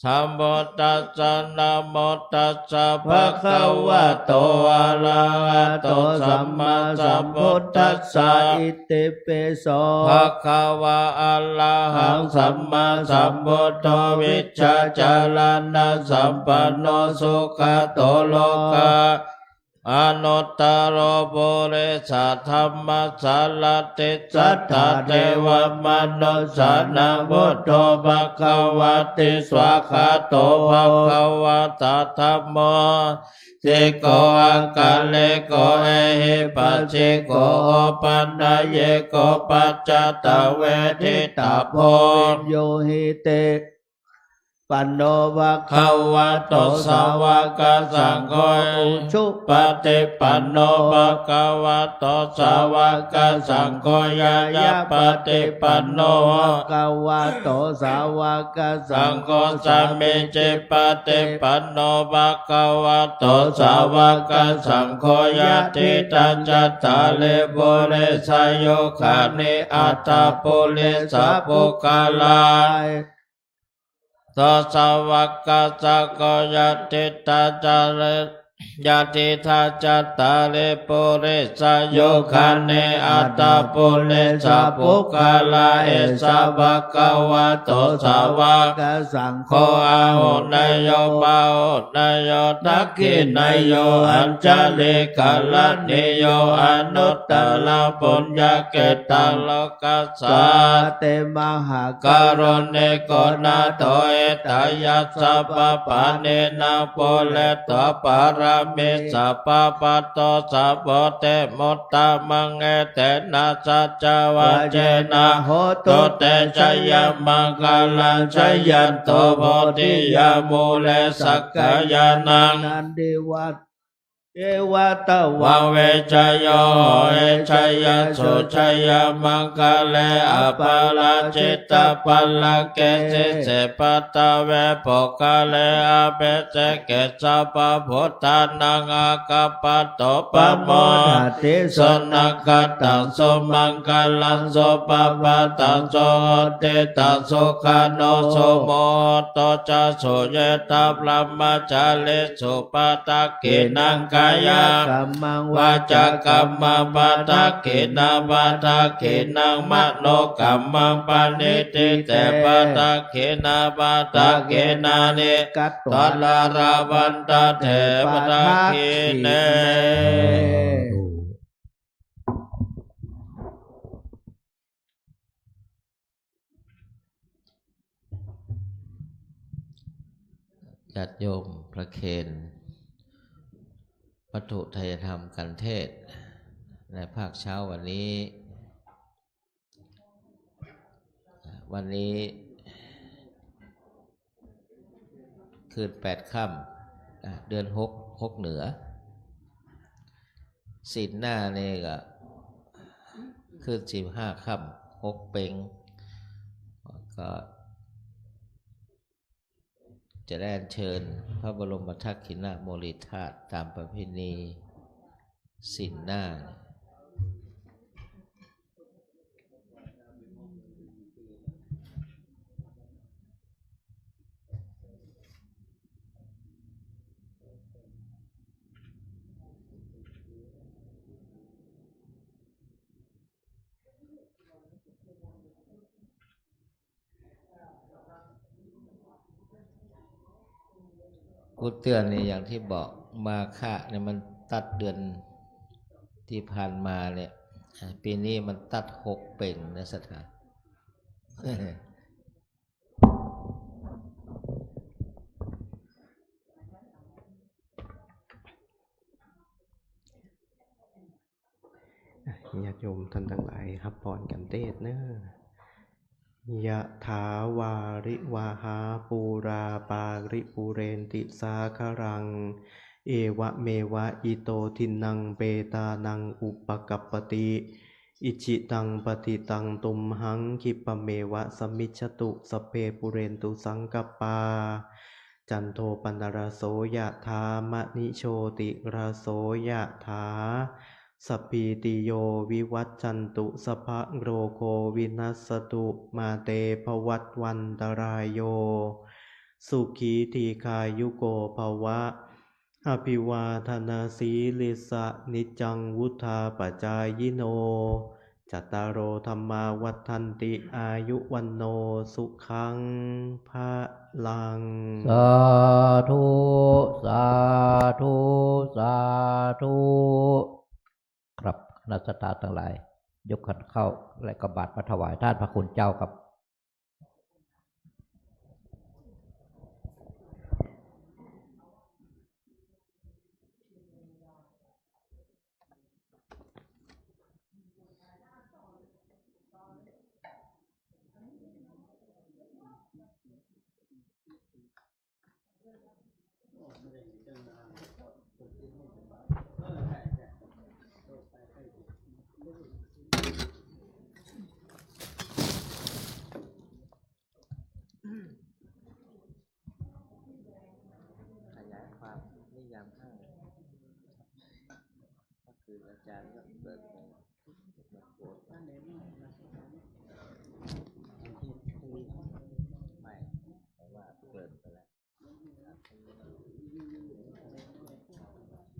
สัมพุทธัสสะ นะโมตัสสะ ภะคะวะโต อะระหะโต สัมมาสัมพุทธัสสะ อิติปิโส ภะคะวะ อะระหัง สัมมาสัมพุทโธ วิชชาจารณะสัมปันโน สุขะโต โลกา อนุตตโร ปุริสะธัมมะสารถิ สัตถะเทวะมนุสสานัง พุทโธ ภะคะวะติ สวากขาโต ภะคะวะตะ ธัมโม สิโก อักขะลิโก เอหิปัสสิโก โอปัญญิโก ปัจจัตตะเวทิตะโพ วิญญูหิติ ปันโน ภะคะวะโต สาวกสังโฆ อุชุปะติปันโน ภะคะวะโต สาวกสังโฆ ญาญาปะติปันโน ภะคะวะโต สาวกสังโฆ สามีจิปะติปันโน ภะคะวะโต สาวกสังโฆ ยะถิตัง จัตตาริ ปุริสายุคานิ อัตถะปุริสะปุคคละ โต สาวกสังโฆ ยะถิตัง จัตตาริ ยะถิตัง จัตตาริ ปุริสายุคานิ อัตถะปุริสะปุคคละ เอสะ ภะคะวะโต สาวกสังโฆ อาหุเนยโย ปาหุเนยโย ทักขิเนยโย อัญชะลีกะระณีโย อนุตตะรังปุญญะเขตตัง โลกัสสา เต มหาการุณิโก นาโถ หิตายะ สัพพะปาณินัง ปูเรตวา ปะระมิ สัพพะ ปัตโต สะพะ เต มุตตะมัง เอเตนะ สัจจะวะเจนะ โหตุ เต ชะยะมังคะลัง ชะยันโต โพธิยา มูเล สักกายานัง นันทิวัด เอวะตะวัง เวชะโย โห เอ ชะยะ สุ ชะยะมังคะเล อะปะราจิตะปัลลังเก สีเส ปัตตะเว ปุคคะเล อะภิเสเก สัพพะพุทธานัง อาคัปปะโต ปะโมดะติ สุนังคะตัง สุมังคะลัง สุปะปะทัง สุหุตติตัง สุขะโน สุมุตโต จะ สุเยทะ พรหมจาริสุ ปะทักขิณัง กายะกัมมัง วาจากัมมัง ปะทักขิณัง ปะทักขิณัง มโนกัมมัง ปะณิทิเต ปะทักขิณา ปะทักขิณานิ กัตตวา ลาลาภันตะเถ ปะทักขิเณ ญาติโยมประเคนวัตถุไทยธรรมกันเทศน์ในภาคเช้าวันนี้ วันนี้ คืนแปดค่ำ อ่ะ เดือนหก หกเหนือ ศีลหน้านี่ก็ คืนสิบห้าค่ำ หกเป็ง ก็จะได้อัญเชิญพระบรมทักขิณโมลีธาตุตามประเพณีศีลหน้า กุเตื้อนนี่อย่างที่บอก มาฆะเนี่ยมันตัดเดือนที่ผ่านมาเนี่ย ปีนี้มันตัดหกเป็งนะศรัทธา ญาติโยมท่านทั้งหลาย ฮับพรกันเตศน์เน้อ ยะถาวาริวะหาปูราปาริปูเรนติสาคะรัง เอวะเมวะอิโตทินนังเปตานังอุปะกัปปติ อิจฉิตังปะฏิตังตุมหัง ขิปปะเมวะสะมิชฌะตุ สัพเพปูเรนตุสังกัปปา จันโทปัณณรสโสยะถา มะณิโชติรสโสยะถา สัพพีติโยวิวัชชันตุ สัพพะโรโควินัสสตุ มาเตภวัตวันตรายโย สุขีทีฆายุโกภวะ อภิวาทนาสีลิสะ นิจจังวุฑฒาปจายิโน จัตตาโรธัมมาวัฑฒันติ อายุวัณโณสุขังพลัง สาธุ สาธุ สาธุ ครับ คณะศรัทธาตังหลาย ยกขันข้าวและกบาตรมาถวายต้านพระคุณเจ้าครับ ขยายความนิยามห้า ก็คืออาจารย์ก็เปิดไป ไม่ แต่ว่าเปิดไปแล้ว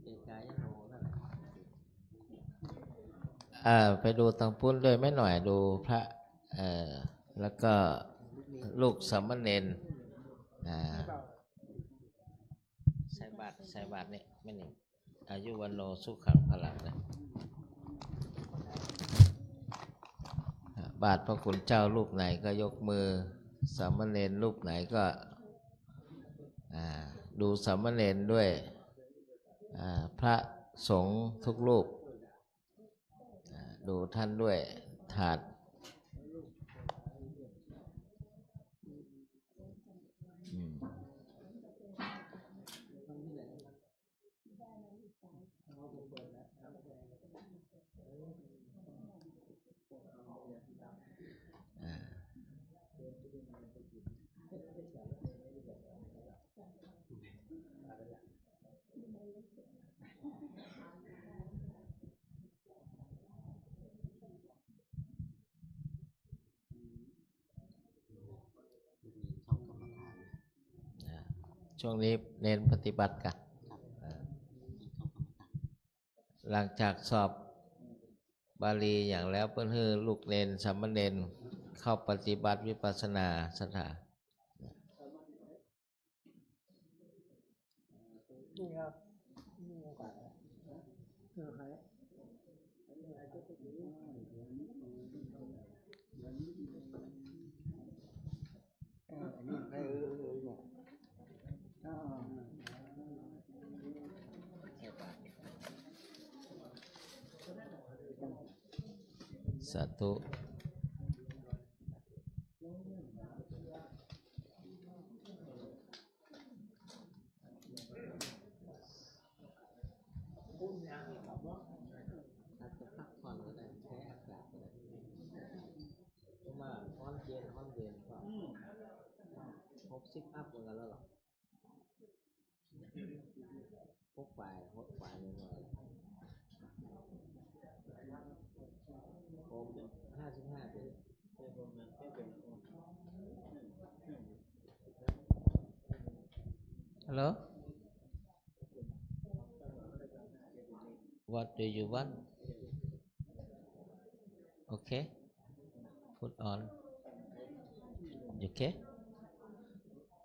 เอกายโนนั่นแหละ เอ่อ ไปดูตางปุ้นด้วยแม่หน่อย ดูพระ เอ่อ แล้วก็ลูกสามเณร อ่า ใส่บาตร ใส่บาตรนี่แม่หนิง อายุวัณโณสุขังพลังนะ บาตรพระคุณเจ้ารูปไหนก็ยกมือ สามเณรรูปไหนก็ อ่า ดูสามเณรด้วย อ่า พระสงฆ์ทุกรูป อ่า ดูท่านด้วย ถาด อืม อ่า อ่า ช่วงนี้เณรปฏิบัติกั๋น อ่า หลังจากสอบบาลีอย่างแล้ว เปิ้นหื้อลูกเณรสามเณรเข้าปฏิบัติวิปัสสนาศรัทธา นี่ครับ นี่ครับ เออ ใคร เออ อันนี้ เออ เออ เออ เนี่ย อ่า สาธุ อาจจะพักผ่อนก็ได้ ใช้อากาศก็ได้ เพราะว่าฮ้อนเย็น ฮ้อนเย็นก็ หกสิบอัพเหมือนกันแล้วเหรอ หกปลาย หกปลายหน่อยๆ ผมห้าสิบห้าปี Hello? What do you want? Okay. Put on. Okay.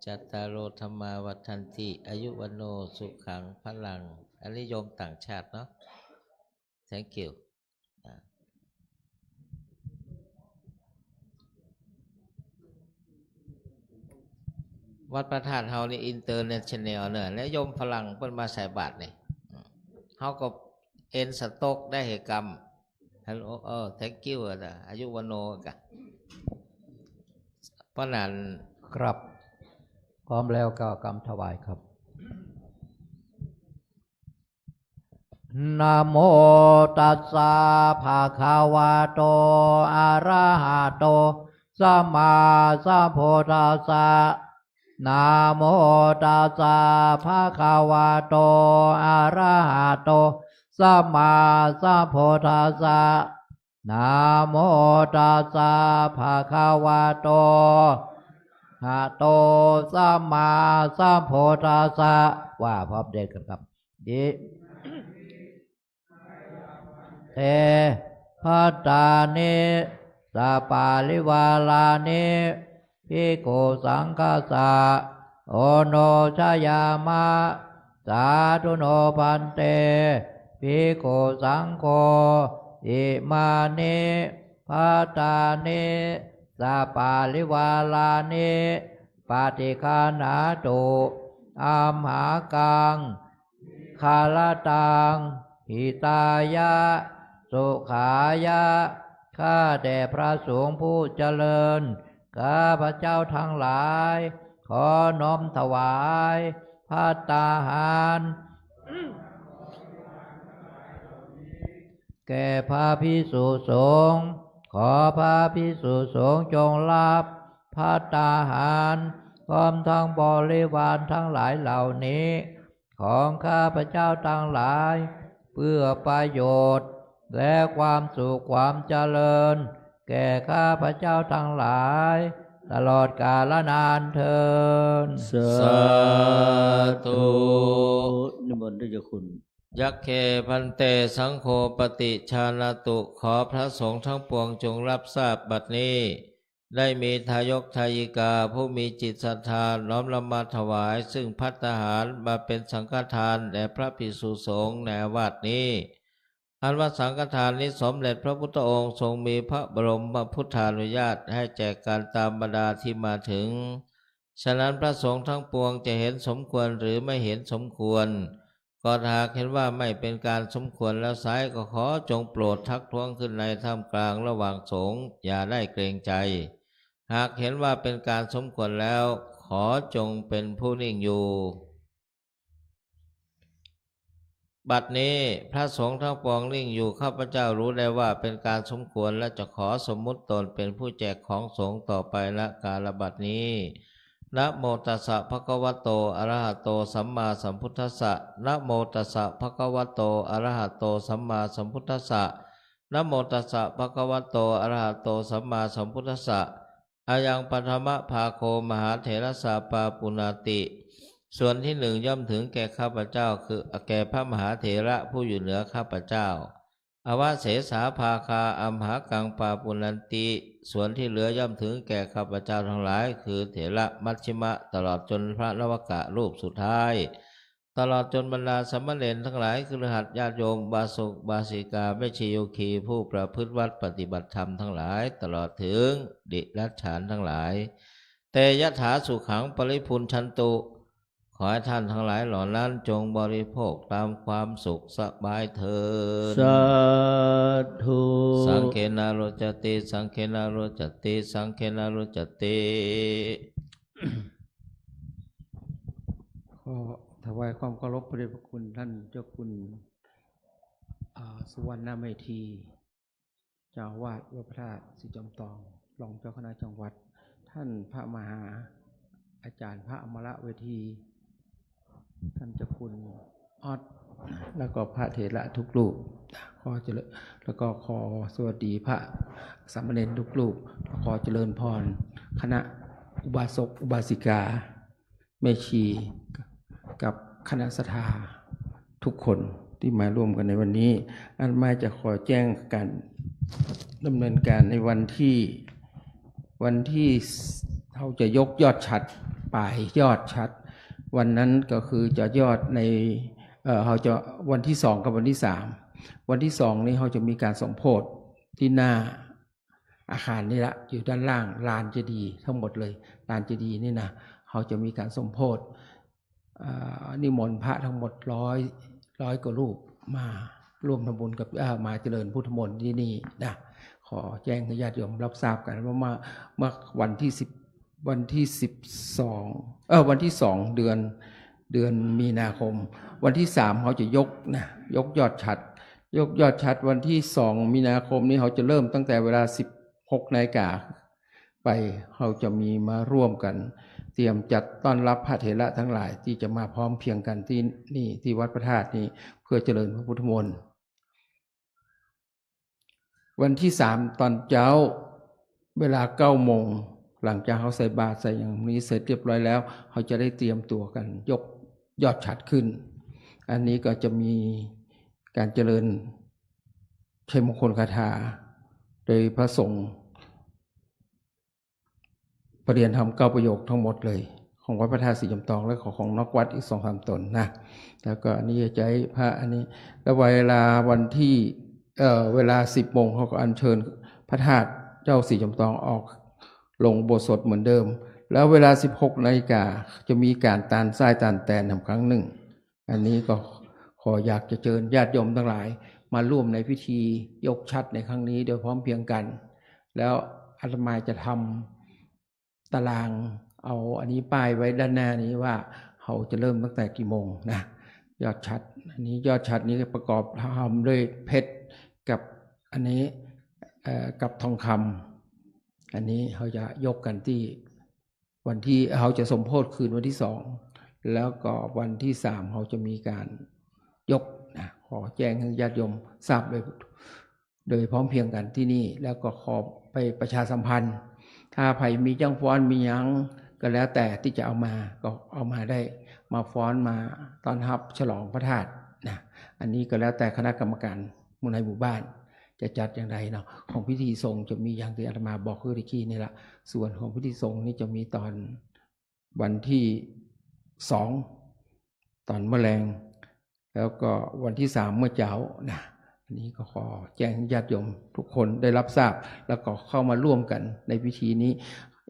จัตตาโร ธัมมา วัฑฒันติ อายุ วัณโณ สุขัง พลัง อันนี้โยมต่างชาติเนาะ Thank you อ่า วัดพระธาตุเฮานี่ international เนาะ แล้วโยมฝรั่งเปิ้นมาใส่บาตรนี่ เฮาก็เอนสต๊อกได้เหตุกรรม Hello เออ thank you นะ อายุ วัณโณ กะ เพราะนั้น ครับ พร้อมแล้วก็กำถวายครับ Namo tassa bhagavato arahato sammāsambuddhassa. นะโมตัสสะ ภะคะวะโต อะระหะโต สัมมาสัมพุทธัสสะ นะโมตัสสะ ภะคะวะโต หะโต สัมมาสัมพุทธัสสะ ว่าพร้อมเดียวกันครับ อิ เต ภัตตานิ สัปปะริวารานิ ภิกขุสังฆัสสะ โอโนชยามะ สาธุโนภันเต ภิกขุสังโฆ อิมานิ ภัตตานิ สัปปะริวารานิ ปาฏิคัณหาตุ อัมหากัง คารตัง หิตายะ สุขายะ ข้าแต่พระสงฆ์ผู้เจริญ ข้าพเจ้าทั้งหลาย ขอน้อมถวาย ภัตตาหาร แก่พระภิกษุสงฆ์ ขอพระภิกษุสงฆ์จงรับ ภัตตาหาร พร้อมทั้งบริวารทั้งหลายเหล่านี้ ของข้าพเจ้าทั้งหลาย เพื่อประโยชน์ และความสุขความเจริญ แก่ข้าพเจ้าทั้งหลาย ตลอดกาลนานเทอญ สาธุ นิมนต์ท่านเจ้าคุณ ยัคเค ภันเต สังโฆ ปฏิจจานะตุ ขอพระสงฆ์ทั้งปวงจงรับทราบบัดนี้ ได้มีทายกทายิกาผู้มีจิตศรัทธาน้อมนำมาถวาย ซึ่งภัตตาหารมาเป็นสังฆทานแด่พระภิกษุสงฆ์ในอาวาสนี้ อันว่าสังฆทานนี้สมเด็จพระพุทธองค์ทรงมีพระบรมพุทธานุญาตให้แจกกันตามบรรดาที่มาถึง ฉะนั้นพระสงฆ์ทั้งปวงจะเห็นสมควรหรือไม่เห็นสมควร ก็หากเห็นว่าไม่เป็นการสมควรแล้วไซร้ ก็ขอจงโปรดทักท้วงขึ้นในท่ามกลางระหว่างสงฆ์ อย่าได้เกรงใจ หากเห็นว่าเป็นการสมควรแล้ว ขอจงเป็นผู้นิ่งอยู่ บัดนี้พระสงฆ์ทั้งปวงนิ่งอยู่ ข้าพเจ้ารู้ได้ว่าเป็นการสมควร และจะขอสมมุติตนเป็นผู้แจกของสงฆ์ต่อไป ณ กาลบัดนี้ นะโมตัสสะ ภะคะวะโต อะระหะโต สัมมาสัมพุทธัสสะ นะโมตัสสะ ภะคะวะโต อะระหะโต สัมมาสัมพุทธัสสะ นะโมตัสสะ ภะคะวะโต อะระหะโต สัมมาสัมพุทธัสสะ อายัง ปะทะมะ ภาโค มหาเถระสสะ ปาปุณาติ ส่วนที่หนึ่งย่อมถึงแก่ข้าพเจ้า คือแก่พระมหาเถระผู้อยู่เหนือข้าพเจ้า อวะเสสา ภาคา อัมหากัง ปาปุณันติ ส่วนที่เหลือย่อมถึงแก่ข้าพเจ้าทั้งหลาย คือเถระมัชฌิมะ ตลอดจนพระนวกะรูปสุดท้าย ตลอดจนบรรดาสามเณรทั้งหลาย คฤหัสถ์ญาติโยม อุบาสกอุบาสิกา แม่ชีโยคี ผู้ประพฤติวัตรปฏิบัติธรรมทั้งหลาย ตลอดถึงเดรัจฉานทั้งหลาย เต ยะถา สุขัง ปะริภุญชันตุ ขอให้ท่านทั้งหลายเหล่านั้นจงบริโภคตามความสุขสบายเทอญ สาธุ สังฆเณ โรจจติ สังฆเณ โรจจติ สังฆเณ โรจจติ ขอถวายความเคารพพระเดชพระคุณท่านเจ้าคุณ อ่า สุวรรณเมธี เจ้าอาวาสวัดพระธาตุศรีจอมทอง รองเจ้าคณะจังหวัด ท่านพระมหาอาจารย์พระอมรเวที ท่านเจ้าคุณออส แล้วก็พระเถระทุกรูป ขอเจริญ แล้วก็ขอสวัสดีพระสามเณรทุกรูป ขอเจริญพรคณะอุบาสกอุบาสิกา แม่ชีกับคณะศรัทธาทุกคนที่มาร่วมกันในวันนี้ อาตมาจะขอแจ้งการดำเนินการในวันที่ วันที่ เฮาจะยกยอดฉัตร ปายยอดฉัตร วันนั้นก็คือจะยอดใน เอ่อ เฮาจะ วันที่สองกับวันที่สาม วันที่สองนี้เฮาจะมีการสมโภชที่หน้า อาคารนี่ละ อยู่ด้านล่างลานเจดีย์ทั้งหมดเลย ลานเจดีย์นี่นะ เฮาจะมีการสมโภช อ่า นิมนต์พระทั้งหมดร้อย ร้อยกว่ารูปมาร่วมทำบุญกับ เอ่อ มาเจริญพุทธมนต์ที่นี่นะ ขอแจ้งให้ญาติโยมรับทราบกันว่าเมื่อ เมื่อวันที่สิบ วันที่สิบสอง เอ่อ วันที่สอง เดือน เดือนมีนาคม วันที่สาม เฮาจะยกนะ ยกยอดฉัตร ยกยอดฉัตรวันที่สอง มีนาคมนี้ เฮาจะเริ่มตั้งแต่เวลาสิบหกนาฬิกาไป เฮาจะมีมาร่วมกัน เตรียมจัดต้อนรับพระเถระทั้งหลายตี้จะมาพร้อมเพรียงกั๋นตี้นี่ ตี้วัดพระธาตุนี่ เปื้อเจริญพระพุทธมนต์ วันตี้สามต๋อนเจ๊า เวลาเก้าโมง หลังจากเฮาใส่บาตรใส่หยังนี้เสร็จเรียบร้อยแล้ว เฮาจะได้เตรียมตั๋วกั๋นยกยอดฉัตรขึ้น อันนี้ก็จะมีก๋านเจริญชัยมงคลคาถา โดยพระสงฆ์ ประเรียนธรรมเก้าประโยคทั้งหมดเลย ของวัดพระธาตุสีจำตอง และของ ของนอกวัดอีกสองสามต๋นนะ แล้วก็อันนี้จะใจ๊พระอันนี้ แล้วเวลาวันตี้ เอ่อ เวลาสิบโมง เฮาก็อัญเชิญพระธาตุเจ้าสีจำตองออกลงอุโบสถเหมือนเดิม แล้วเวลาสิบหกนาฬิกา จะมีก๋านตานส้ายตานแตนแหมครั้งนึ่ง อันนี้ก็ขออยากจะเจิญญาติโยมตังหลายมาร่วมในพิธียกฉัตรในครั้งนี้โดยพร้อมเพรียงกั๋น แล้วอาตมาจะทำตารางเอาอันนี้ป้ายไว้ด้านหน้านี้ว่าเฮาจะเริ่มตั้งแต่กี่โมงนะ ยอดฉัตร อันนี้ยอดฉัตรนี้ประกอบทำด้วยเพชรกับอันนี้ เอ่อ กับทองคำ อันนี้เฮาจะยกกั๋นตี้ วันตี้ เฮาจะสมโภชคืนวันตี้สอง แล้วก็วันตี้สาม เฮาจะมีก๋านยกนะ ขอแจ้งหื้อญาติโยมทราบโดย โดยพร้อมเพรียงกั๋นตี้นี่ แล้วก็ขอไปประชาสัมพันธ์ ถ้าใผมีจ้างฟ้อนมีหยังก็แล้วแต่ตี้จะเอามา ก็เอามาได้ มาฟ้อนมาต้อนฮับฉลองพระธาตุนะ อันนี้ก็แล้วแต่คณะกรรมก๋านในหมู่บ้าน จะจัดอย่างใดเนาะ ของพิธีสงฆ์จะมีอย่างตี้อาตมาบอกเมื่อกี้นี่ละ ส่วนของพิธีสงฆ์นี่จะมีต๋อนวันตี้สอง ต๋อนเมื่อแลง แล้วก็วันตี้สามเมื่อเจ๊านะ อันนี้ก็ขอแจ้งให้ญาติโยมทุกคนได้รับทราบ แล้วก็เข้ามาร่วมกั๋นในพิธีนี้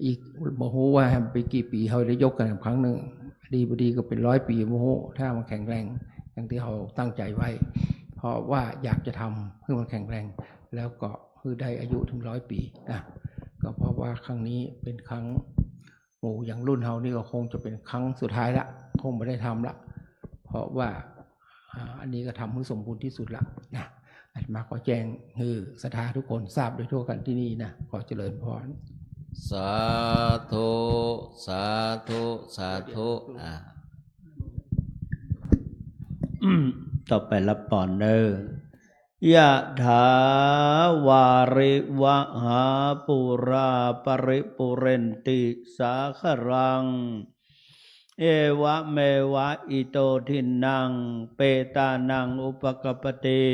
อีกบ่ฮู้ว่าไปกี่ปี๋เฮาได้ยกกั๋นครั้งนึ่ง ดีบ่ดีก็เป๋นร้อยปี๋บ่ฮู้ ถ้ามันแข็งแรงอย่างตี้เฮาตั้งใจ๋ไว้ เพราะว่าอยากจะทำหื้อมันแข็งแรง แล้วก็หื้อได้อายุเถิงร้อยปี๋นะ ก็เพราะว่าครั้งนี้เป๋นครั้ง หมู่อย่างรุ่นเฮานี่ก็คงจะเป๋นครั้งสุดท้ายละ คงบ่ได้ทำละ เพราะว่า อ่า อันนี้ก็ทำหื้อสมบูรณ์ตี้สุดละนะ อาตมาขอแจ้งหื้อศรัทธาทุกคนทราบโดยทั่วกั๋นตี้นี่นะ ขอเจริญพร สาธุ สาธุ สาธุ อ่า ต่อไปรับพรเน่อ ยะถา วาริวะหา ปูรา ปะริปูเรนติ สาคะรัง เอวะเมวะ อิโต ทินนัง เปตานัง อุปะกัปปติ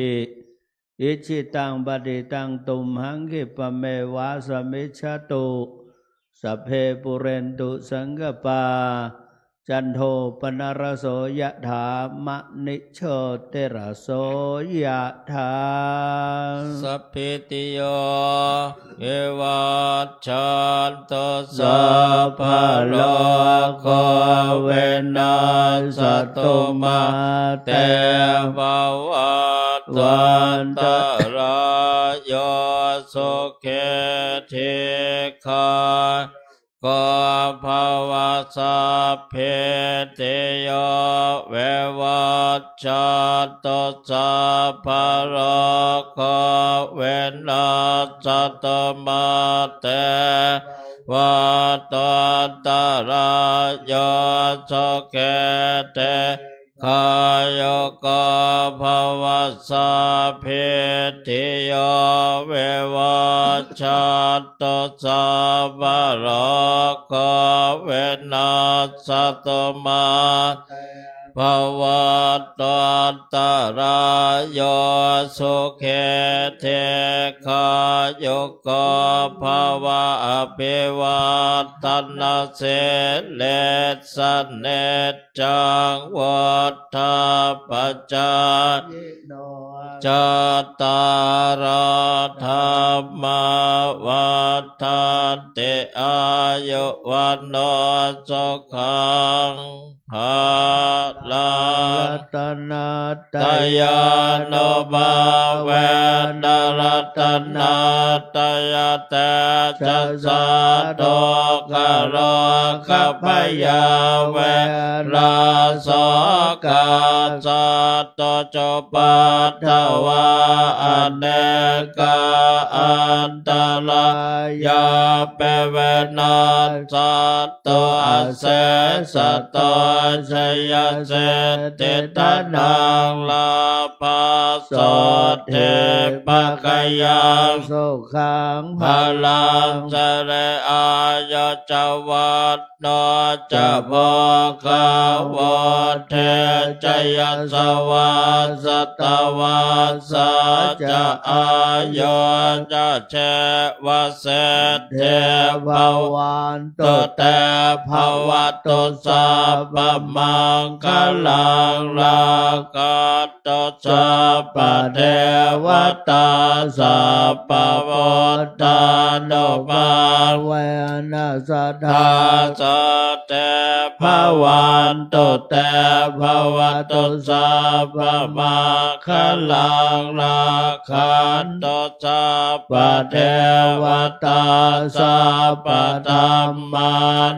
อิจฉิตัง ปะฏิตัง ตุมหัง ขิปปะเมวะ สะมิชฌะตุ สัพเพ ปูเรนตุ สังกัปปา จันโท ปะนะระโส ยะถา มะณิ โชติระโส ยะถา สัพพิติโย วิวัชชันตุ สัพพะโรโค วินัสสะตุ มา เต ภะวัตวันตะราโย สุขี ทีฆา โก ภะวะ สัพพิติโย วิวัชชันตุ สัพพะโรโค วินัสสะตุ มา เต ภะวัตวันตะราโย สุขี ที ฆายุโก ภะวะ สัพพิติโย วิวัชชันตุ สัพพะโรโค วินัสสะตุ มา ภะวัตวันตะราโย สุขี ทีฆายุโก ภะวะ อะภิวาทะนะสีลิสสะ นิจจัง วุฑฒัปปะจายิโน จัตตาโร ธัมมา วัฑฒันติ อายุ วัณโณ สุขัง หารา รัตนัตตยานุภาเวนะ รัตนัตตยเตจะสา ทุกขโรคพยาเวรา โศกาสัตตุจุปัททวา อเนกาอันตรายาปิ วินาสสันตุ อเสสะโต ชยสิทธิ ธนัง ลาภัง โสตถี ภะคะยัง สุขัง พลัง สิริ อายุ จะ วัณโณ จะ โภคะ วัฑฒี จะ ยะสะวา สะตะวาสา จะ อายุ จะ ชีวสิทธิ ภะวันตุ เต ภะวะตุ สัพพะมังคะลัง รักขันตุ สัพพะเทวะตา สัพพะพุทธานุภาเวนะ สะทา โสตถี ภะวันตุ เต ภะวะตุ สัพพะมังคะลัง รักขันตุ สัพพะเทวะตา สัพพะธัมมา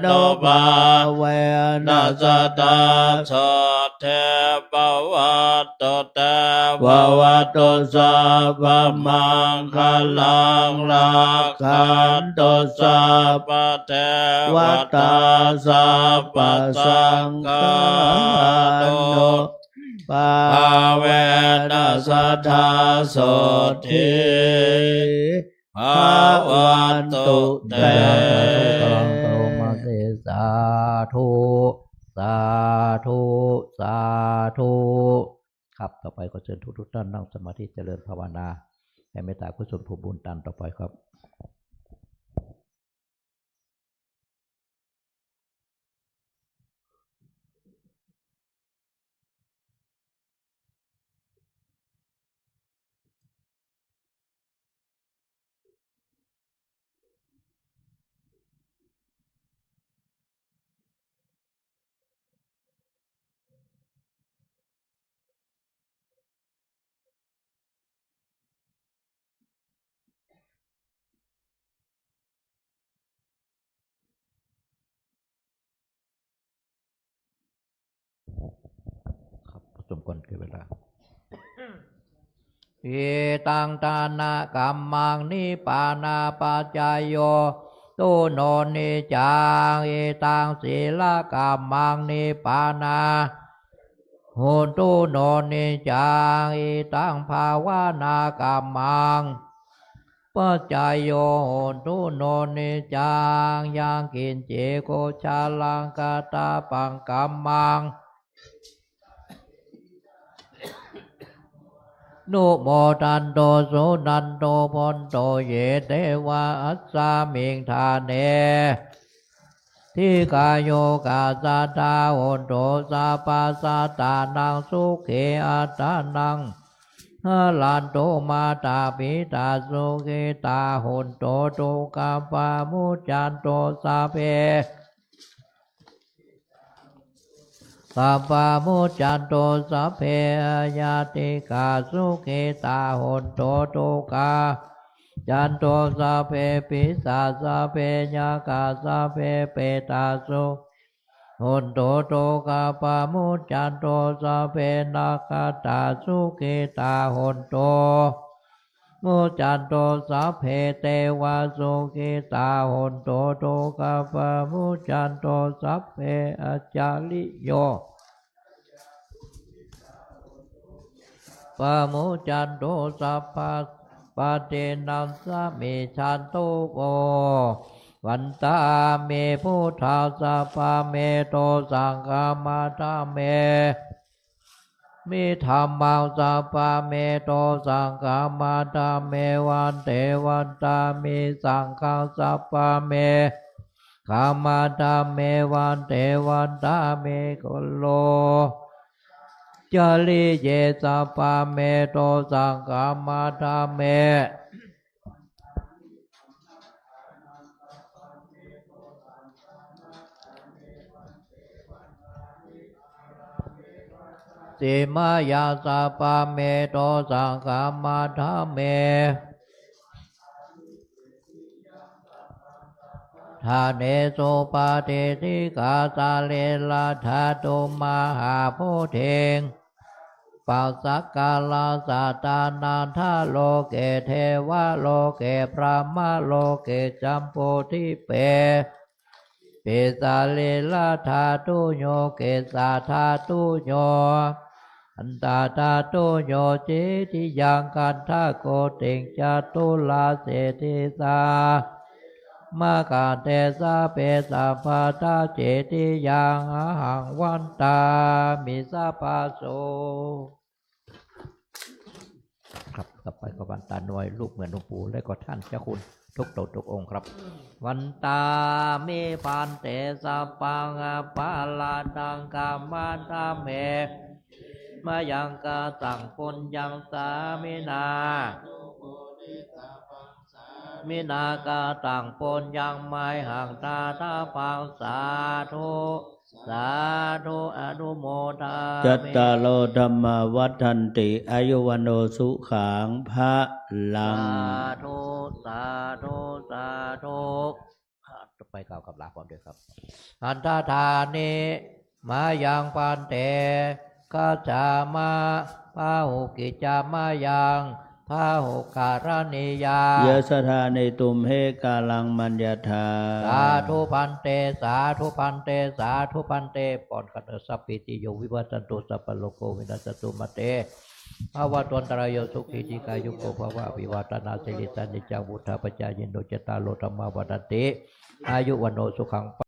นุภาเวนะ สะทา โสตถี ภะวันตุ เต ภะวะตุ สัพพะมังคะลัง รักขันตุ สัพพะเทวะตา สัพพะสังฆานุภาเวนะ สะทา โสตถี ภะวันตุ เต ยัง สาธุ กำลัง พนมมือ สาธุ สาธุ สาธุ ครับ ต่อไปขอเชิญทุกๆ ท่านนั่งสมาธิเจริญภาวนา แผ่เมตตากุศลผลบุญตานต่อไปครับ ครับ สมควรแก่เวลา อิทังทานะกัมมัง นิพพานะปัจจโย หุนโต นิจจัง อิทังศีลกัมมัง นิพพานะ หุนโต นิจจัง อิทังภาวนากัมมัง ปัจจโย หุนโต นิจจัง ยังกิญจิ กุศลัง ขัตถะปัง กัมมัง นุโมทันตุ สุนันตุ ภุนตุ เย เตวะ อัสสะมิง ฐาเน อธิกายุ กัสสะทา หุนตุ สัพพะสัตตานัง สุขี อัตตานัง หะรันตุ มาตา ปิตา สุขิตา หุนตุ ทุกขะปะมุจจันตุ สัพเพ ขะปะมุจจันตุ สัพเพ ญาติกา สุขิตา หุนตุ ทุกขะ จันตุ สัพเพ ปีศาจ สัพเพ ยักขา สัพเพ เปตา สุ หุนตุ ทุกขะปะมุจจันตุ สัพเพ นักขัตตา สุขิตา หุนตุ มุจจันตุ สัพเพ เตวะ สุขิตา หุนตุ ทุกขะปะมุจจันตุ สัพเพ อัจฉริโย ปะมุจจันตุ สัพพะสัมปะเตนะ สะมิชชันตุ โภ วันตาเม พุทธัสสะ ปะเมโต สังฆะ มะทะเม มิ ธัมมัสสะ ปะเมโต สังฆะ มะทะเม วันเต วันตามิ สังฆัสสะ ปะเม ฆะ มะทะเม วันเต วันตามิ คุโร จริเยสสะ ปะเมโต สังฆะ มะทะเม สิมายังสัพพะเมโตสังฆะมัทธะเม ฐาเนสุปะติฏฐิกา สะรีระธาตุ มหาปุเทง ปัสสะกะละสะตานัฏฐะ โลเก เทวะโลเก พรหมะโลเก จัมปูทิเป ปิสะรีระธาตุโย เกสะธาตุโย อันตะธาตุโย เจติยัง คันธะโกติง จตุราเศรษฐีสา มะกะเต สะเป สัพพะทา เจติยัง อะหัง วันตามิ สัพพะโส ครับ ต่อไปก็วันตาน้อย รูปเหมือนหลวงปู่ และก็ท่านเจ้าคุณทุกตนทุกองค์ครับ วันตามิ ภันเต สัพพัง อะปะราหัง ขะมะทะเม มะยัง กะตัง ปุญญัง สามินา สามินา กะตัง ปุญญัง มะหัง ตะถาภัง สาธุ สาธุ อนุโมทามิ จัตตาโร ธัมมา วัฑฒันติ อายุ วัณโณ สุขัง พะลัง สาธุ สาธุ สาธุ อ่า ต่อไปกล่าวคำลาพร้อมด้วยครับ อัฏฐานิ มะยัง ภันเต คัจฉามะ พะหุกิจจา มะยัง พะหุกะรณียา ยะสะทาเน ตุมเห กาลัง มัญญะทา สาธุ ภันเต สาธุ ภันเต สาธุ ภันเต ปอนกันเถอะ สัพพีติโย วิวัชชันตุ สัพพะโรโค วินัสสะตุ มา เต ภะวัตวันตะราโย สุขี ทีฆายุโก ภะวะ อะภิวาทะนาสีลิสสะ นิจจัง วุฑฒาปะจายิโน จัตตาโร ธัมมา วัฑฒันติ อายุ วัณโณ สุขัง